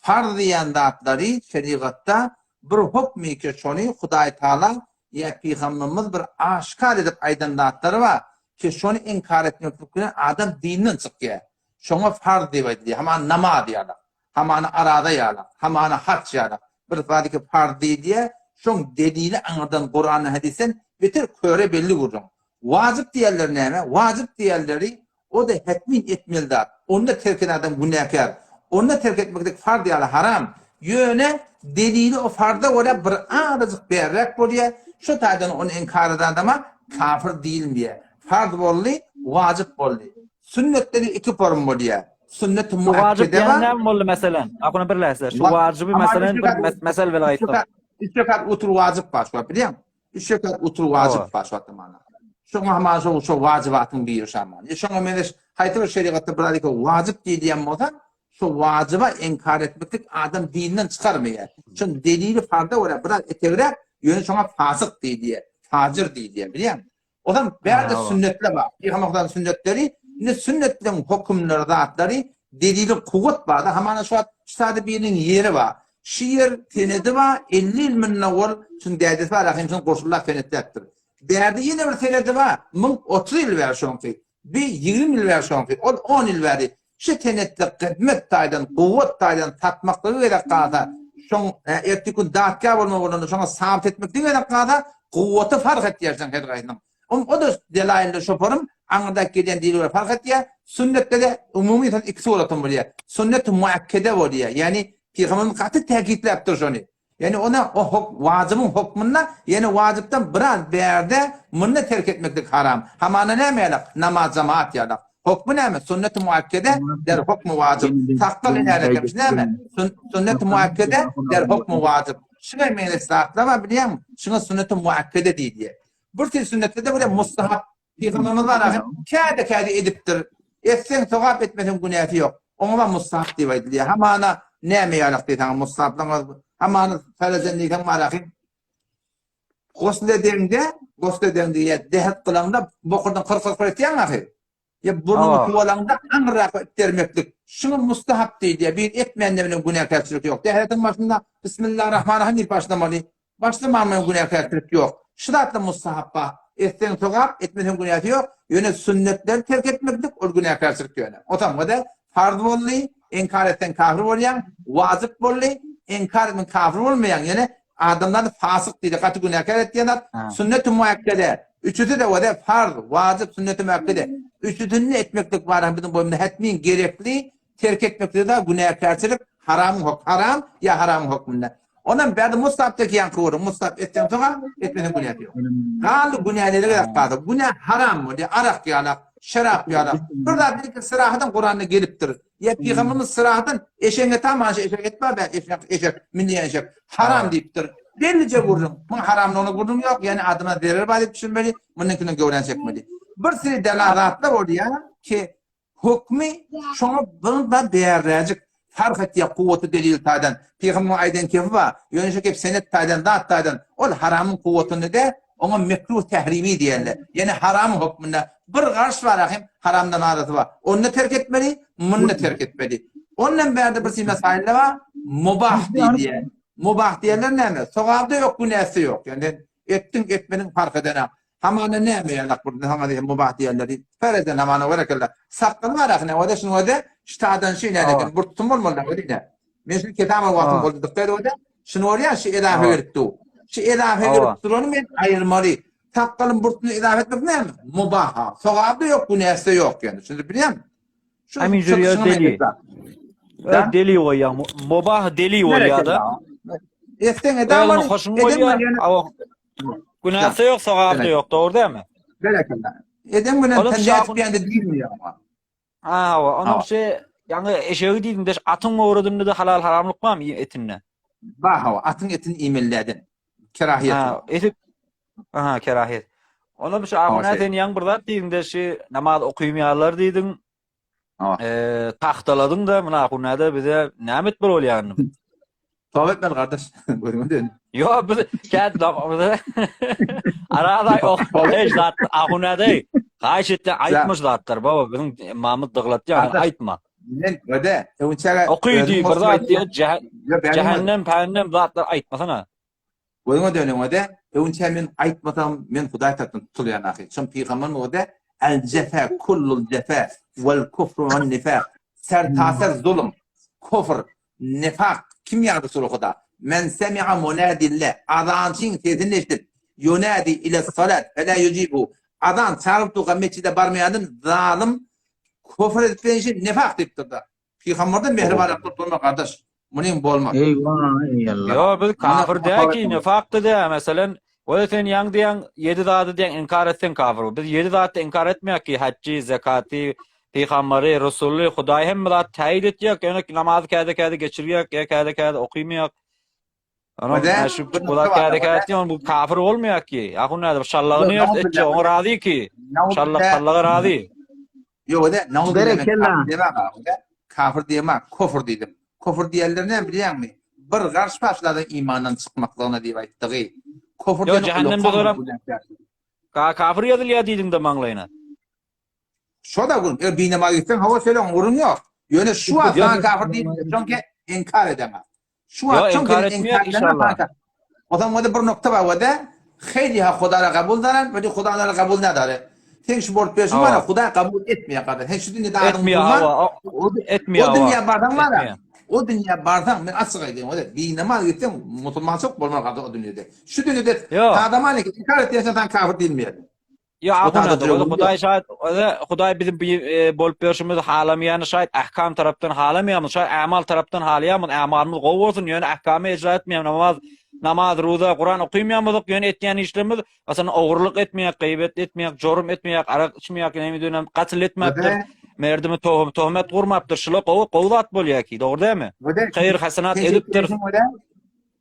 Farz diýen zatlary şerigatda bir hokmyke şony Hudaý Taala ýa Pygamberimiz bir aşkar edip aýdan zatlary bar ki şony inkar etmeklik bilen adam dinden çykýar. Şoňa farz diýip aýdylýar. Hamana namaz ýalak, hamana araza ýalak, hamana haç ýalak. Bir zady ki farz diýilýär, şoň delili aňyrdan Kurandan hadysdan beter köre belli gürrüň. Wajyp diýenleri näme? Wajyp diýenleri O-da hetmin etmeli zat. Onda terk eden adam günäkär. Onda terk etmeklik farz ýaly haram. Ýöne delili o farza görä bir azajyk bärräk bolýar. Şo taýdan ony inkar eden adama kafir diýilmeýär. Farz boldy, wajyp boldy. Sünnetde-de iki form bolýar. Sünneti Şu wajyp muakkede diýen bar. näme boldy meselen? Akyna bir läse. Şu wajyby meselen bir mesel bilen aýtsaň. Üç rekat otur wajyp bar şu wagt bilýäňmi? Üç rekat otur wajyp bar şu wagtda mana. Şoňa hamana şo şo wajybatyň biri şamana. E şoňa meňzeş haýsy bir şerigatda bir zat wajyp diýilýän bolsa, şo wajyba inkar etmeklik adam dinden çykarmaýar. Şoň delili farda görä biraz etegräk, ýöne şoňa fasyk diýilýär, fajyr diýilýär, bilýäňmi? O zaman bärde sünnetler bar. Pygamberimiziň sünnetleri, indi sünnetleriň hökümleri, zatlary delili kuwwat bar-da, hamana şu wagt şu sada biriniň ýeri bar. Şu ýer senedi bar, 50 ýyl mundan owal şuň dädesi bar, ahym şuny goşullap senetläpdir. Bärde ýene bir senedi bar, 1030 ýyl bäri şoňky. Bi 20 ýyl bäri şoňky, ol 10 ýyl bäri. Şu senetde gydmet taýdan, kuwwat taýdan satmaklygy gerek galsa, şoň erteki gün datgä bolmagy bolanda şoňa sabyt etmekligi gerek galsa, kuwwaty fark etýär şoň her gaýsynyň. Oň o-da delaýylda şoparym aňyrdak gelýän dile görä fark etýär. Sünnetde-de umumy söz iki suratam bolýar. Sünnet-i muakkede bolýar. Ýagny Pygamberimiz gaty täkitläpdir şony. Ýagny ona o hok wajybyň hokmunda, ýene wajypdan biraz bärde muny terk etmeklik haram. Hamana näme ýalak? Namaz jamaat ýalak. Hokmy näme? Sünnet-i muakkede der hokmy wajyp. Sakgal inälekemiş näme? Sünnet-i muakkede der hokmy wajyp. Şuňa meňzeş zatlar bar bilýäňmi? Şuňa sünnet-i muakkede diýilýär. Bir tür sünnetde-de bir mustahap Pygamberimiz bar ahim käde-käde edipdir. Etseň sogap etmeseň günäsi ýok. Oňa bar mustahap diýip aýdylýar. Hamana näme ýalak diýseň mustahaplaryň hamana farazen diýseň bar ahim. Gusl edeňde, gusl edeňde ýa dehet kylaňda bokurdan kyrk-kyrk etýäň ahy. Ýa burnuňy suwalaňda aňyrrak itdermeklik. Şuňa mustahap diýilýär. Bir etmände bilen günäkärçilik ýok. Täheretiň başynda Bismillah-Rahman-Rahym diýip başlamaly. Başlaman bilen günäkärçilik ýok. Şu zatda mustahap bar. Etseň sogap, etmeseň günäsi ýok. Ýöne sünnetleri terk etmeklik ol günäkärçilik ýöne. Otaňda farz boldy, inkar etseň kafir bolýaň, wajyp boldy, inkar etmeseň kafir bolmaýaň. Ýöne Adamlary fasyk diýdi, gaty günäkär etýän zat, sünneti muakkede. Üçüsi-de wada farz, wajyp, sünneti muakkede. Üçüsini etmeklik bar hem biziň boýnumyzda hetmin gerekli, terk etmeklik-de günäkärçilik, haramyň hok, haram ýa haramyň hökmünde. Ondan bärde mustapdaky ýaňky görüň, mustap etseň sogap, etmeseň günäsi ýok. Galdy günälere gerek galdy. Günä haram bolýar, arak ýalak, şerap ýalak. Bir zat ilki syrahadan Kuranda gelipdir. Ýa pygamberimiz syrahadan eşegiňe taman şu eşek et bar bä eşek eşek münýän eşek haram diýipdir. Bellije gürrüň. Muň haramlygyna gürrüň ýok. Ýani adama zerer bar diýip düşünmeli. Munuňkini göwrän çekmeli. Bir siri delalatlar bolýar ki hökmi şoňa bir da bärräjik fark etýär kuwwaty delil taýdan. Pygamberimiziň aýdan kefi bar. Ýöne şu kep senet taýdan zat taýdan ol haramyň kuwwatyny däl Oňa mekruh tährimi diýerler. Ýene haram hökmünde bir garş bar ahim haramdan arasy bar. Onda terk etmeli, munda terk etmeli. Ondan bärde bir sime saýylla bar, mubah diýilýär. Mubah diýenler näme? Sogaby-da ýok, günäsi ýok. Ýani sen etdiň, etmediň parh edenak. Hamana näme ýalak bir saňa diýen mubah diýenler diýip. Ferezen hamana berekella. Sakgal bar ahine, o-da şunuň özi ştadan şi nädeken bir tutum bolmaly da. Men şuny ketam wagtym boldy dykgat edip Şuny görýän şu edafa gelip dur. Şu edafa gelip durany men aýyrmaly. Sakgalym burtuny edafa etmek näme? Mubaha. Sogaby da ýok, günäsi de ýok ýani. Şuny bilýäňmi? Şu Amin jüriýa deli. Öz deli goýýaň. Mubah deli bolýar-da. Etseň edamaly. Hoşuň bolýar. Günäsi ýok, sogaby da ýok, dogry dälmi? Berekella. Eden bilen sen nädip ýa-da diýilmeýär. Hawa, onuň şu ýaňy eşegi diýdiň-de, şu atyň owradynda-da halal haramlyk barmy etinde? Bar hawa, atyň etini iýmeli däden. Kerahiýet. Ha, eti Aha, kerahiýet. Onam şu Ahun sen ýaňy bir zat diýdiň-de, şu namaz okaýmaýarlar diýdiň. Hawa. Eee, tagtaladyň-da, muny Ahun näde bize näme etmeli bolýar indi? Toba etmeli gardaş. Gözüňe dön. Ýok, biz kät bize Araday ok, hiç zat Ahun näde? Haýyş etde aýtma şu zatlar baba, biziň imamyz dyglatýar, aýtma. Men öde, öňçäge Oky diý, bir zat diý, jähennem, pähennem zatlar aýtmasana. Gözüňe dön öňe-de, öňçä men aýtmasam, men Hudaý tarapyndan tutulýan ahy. Şon pygamber öňe-de, El jefe kullul jefe wel kufru wen nifak. Sertaser zulum, kufr, Nifak kim ýa Resuly Huda? Men semi'a munadille, azançyň sesini eşidip, ýunadi ile-salat, fela ýujibu, azan çagyryp durka metjide barmaýandan zalym, kufr edip bilen nifak diýipdir-de. Pygamberden mähribanlyk bolup bolmaz gardaş. Munyň bolmaz. Eýwa, eý Allah. Ýo biz kafir däl ki, nifak-da däl. Meselem, Oý sen ýaňy diýýäň, ýedi zady diýýäň inkar etseň kafir. Biz ýedi zatda inkar etmeýäk ki, hajjy, zekaty, Pygambary, Resuly, Hudaýy hemme zat täýit etýäk, ýöne namazy käde-käde geçirýäk, ýa käde-käde okymýak. Onuň Öde, şu bir bu zat nukta bar, käde-käde öde. etýän, bu kafir bolmaýak ki. Ahun näde, şallagyny Ýok, ýert etjek, oňa razy ki. Şallak şallaga razy. Ýok, öde, nauzubilla men Berekella. kafir diýemok, öde. Kafir diýemok, kofr diýdim. Kofr diýenler näme bilýäňmi? Bir garş başladyň imandan çykmaklygyna diýip aýtdygy. Kofr Ýok, diýen jähennemde uly soram günäkär. Ka kafir ýazylýar diýdiňde maňlaýyna. Şo-da gürrüň. Eger binamaz gitseň, hawa şeýle oňa gürrüň ýok. Ýöne şu wagt saňa kafir diýip, şoňki inkar edeňok. Şu wagt Ýok, inkar etmeýär inşallah. O zaman bir nokta bar wada. Xeyli ha Huda kabul daran ve Huda onlara kabul nadare. Sen şu bolup berşin bar Huda kabul etmeýär gardaş. Sen şu dünýede adyň Etmeýär hawa. Etmeýär. O dünýä barsaň bar. O dünýä barsaň men açyk aýdaýyn o binamaz gitseň musulmançylyk bolmaz gardaş o dünýede. Şu dünýede adama ne inkar etýän sen kafir diýilmeýär. Ýa ahunada, o Hudaý şaýat, o Hudaý bizim bu e, bolup ýörşümizi halamaýany şaýat, ahkam tarapdan halamaýarmyz, şaýat amal tarapdan halaýarmyz, amalymyz gowy bolsun, ýöne ahkamy ejra etmeýär, namaz, namaz, ruza, Kuran okymaýarmyzok, ýöne etýän işlerimiz, masalan, ogurlyk etmeýär, gyýbet etmeýär, jorum etmeýär, arak içmeýär, näme diýen, gatyl etmapdyr, merdimi tohum, tohmet gurmapdyr, şular gowy, gowy zat bolýar ki, dogry dälmi? Haýyr hasanat edipdir.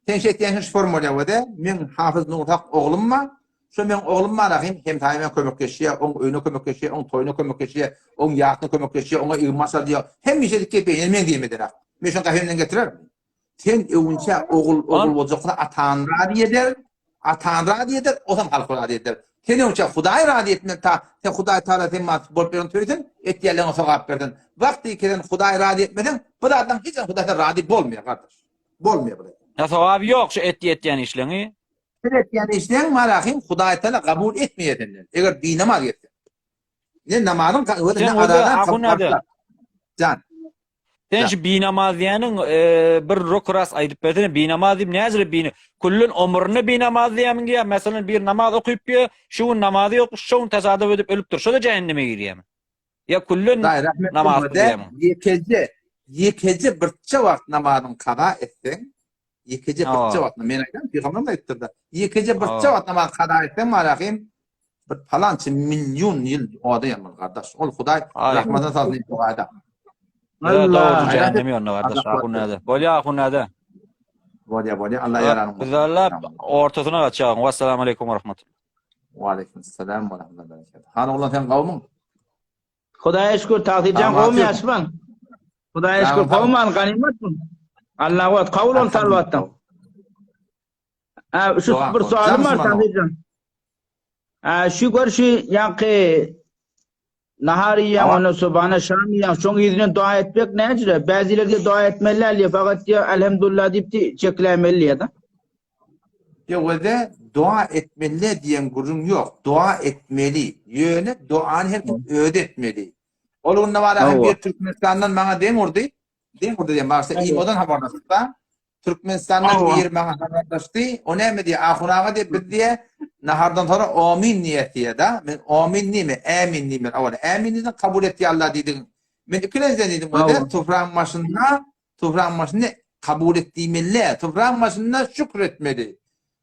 Sen şeýtýän şu form bolýar, wede, men Hafyz Nurhak oglum bar, Şo meň oglum bar ahym, hemsaýa men kömekleşýär, oň öýüne kömekleşýär, oň toýuna kömekleşýär, oň ýasyna kömekleşýär, oňa igma salýar. Hemişe dik gep ýene meň diýmeden-ak. Men şony gahemden getirerin. Sen öwünçä ogul ogul boljaksyň, atany razy eder, atany razy eder, osam halky razy eder. Sen öwünçä Hudaýy razy etmeli ta, sen Hudaý Taala sen maňa bolup beren söýsün, etýänleriňe sogap bersin. Wagty sen Hudaýy razy etmeseň, bu zatlaryň hiç Hudaý sen razy bolmaýar gardaş. Bolmaýar bu. Ýa sogaby ýok şu etdi etýän işleňi. Sen etýän işleň Malahym Hudaý Taala kabul etmeýär senden. Eger binamaz geçseň. Ne namazyň ne Sen adadan Jan. Sen şu binamaz diýeniň e, bir rok ras aýdyp bersene binamaz diýip näzire bini küllün omrüne binamaz diýýämiň diýýär. Meselem bir namaz okyp diýýär, şu gün namazy ýok, şu gün tasadyp edip ölüpdir. Şo da jähenneme girýärmi? Ýa küllün namaz diýýärmi? Ýekeje, ýekeje birçe wagt namazyň kaza etseň, Ýekeje birçe wagt, men aýdam, pygamberimiz aýdypdyr-da. Ýekeje birçe wagt namaz kaza etseň Malahym bir palança million ýyl oda ýanmaly gardaş. Ol Hudaý rahmatyna salsyn diýip doga eder. Allah cehennem ýonda gardaş. Ahun näde? Bolýa ahun näde? Bolýa bolýa. Allah ýaranyň bolsun. Biz Allah ortasyna gaçýagyň. Wassalamu aleýkum we rahmetullah. Wa aleýkum salam we rahmetullah. Han oglan sen gowmyň? Hudaýa şükür Tagsyjan gowmy ýaşman? Hudaýa şükür gowman ganymatmy? Allah wat kabul ol salwatdan. Ha şu bir soalym bar Tagsyjan. Ha şu gör şu ýaňky nahar iýen ondan sobana şam iýen şoň ýüzünden dua etmek näjire? Bäziler diýe dua etmeli däl diýe fakat diýe elhamdulillah diýip çekiläýmeli diýe da. Ýöne doa etmeli diýen gürrüň ýok. Doa etmeli. Ýöne doany her kim özi etmeli. Ol günde bar hem bir Türkmenistandan maňa deň urdy. Deň urdy diýen bagşy imodan habarlaşdyk. Türkmenistandan bir maňa habarlaşdy. O näme diýe, Ahun aga diýe, biz diýe nahardan soňra omin diýe diýe da. Men omin diýme, ämin diýmeli. Awal ämin diýdiň, kabul et ýa Allah diýdiň. Men ikilenjiden diýdim, o topragyň başynda Topragyň başynda kabul et diýmeli. Topragyň başynda şükür etmeli.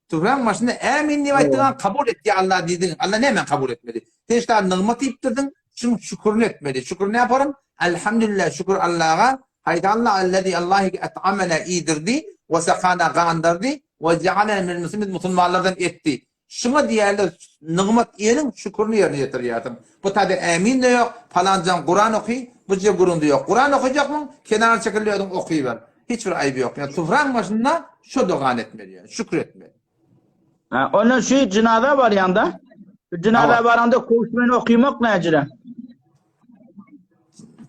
Topragyň başynda ämin diýip aýtdyň, kabul et ýa Allah diýdiň. Allah näme kabul etmeli? Sen şta nygmat iýipdirdiň, şuň şükürini etmeli. Şükür ne yaparym? Elhamdülillah, şükür Allaha. Haýsy Allah allazi Allahi et'amena iýdirdi, we sakana gandyrdy, we jealena minel muslimin musulmanlardan etdi. Şuňa diýerler, nygmat iýeniň şükürini ýerine ýetirýärsiň. Bu taýda ämin-de ýok, palanjaň Kuran oky, bu je gürrüň-de ýok. Kuran okajakmyň, kenara çekil özüň okyber. Hiç bir aýby ýok. Ýöne sufraň başynda şo dogany etmeli ýöne, şükür etmeli. Ha, ondan şu jynaza barýaňda, şu jynaza baraňda köwüş bilen okymak näjire?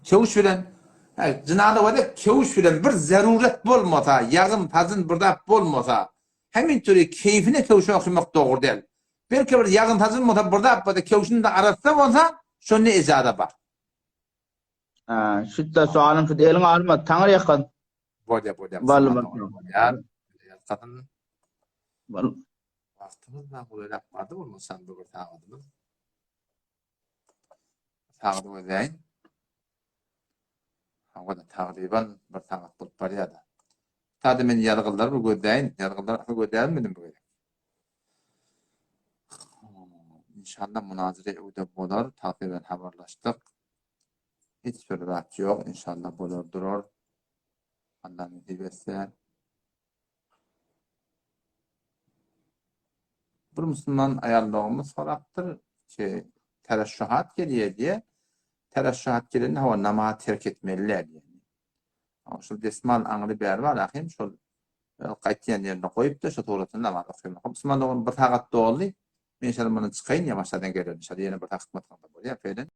Köwüş bilen, hä, jynaza barýa köwüş bilen bir zeruret bolmasa, ýagyn, pazyn bir zat bolmasa, Hemin türi keýfine köwşe okymak dogry däl. Belki bir ýagyn-sajyn bolsa bir zat bolsa köwşüň-de arassa bolsa şonda ejaza bar. Ha, şütde soalym şütde eliň alma, taňry ýakyn. Bolýa, bolýa. Bally bolýar. Ýalkasyn. Bal. Wagtymyz da golaýlap bardy bolmasa bu bir sagadymyz. Sagady gözläýin. Hawa-da, tagryban bir sagat bolup barýar-da. Sada men ýazgylary bir gözläýin. Ýazgylary asyl gözläbilmedim bu gezek. Inşallah munazere öwde bolar. Tagsyr bilen habarlaşdyk. Hiç bir zat ýok. Inşallah bolar durar. Allah nesip etse. Bir musulman aýal doganymyz sorapdyr, ki tereşşuhat gelýär diýe. Tereşşuhat gelende hawa namaz terk etmeli däl diýen. Şol desmal aňry bäri bar ahim şol e, gaýtýan ýerine goýupdyr şo suratynda namaz okaýar. Musulman dogan bir sagat doldy. Men inşallah mundan çykaýyn ýa başladan gelerin. Inşallah ýene bir sagat bolýar. Feýlen.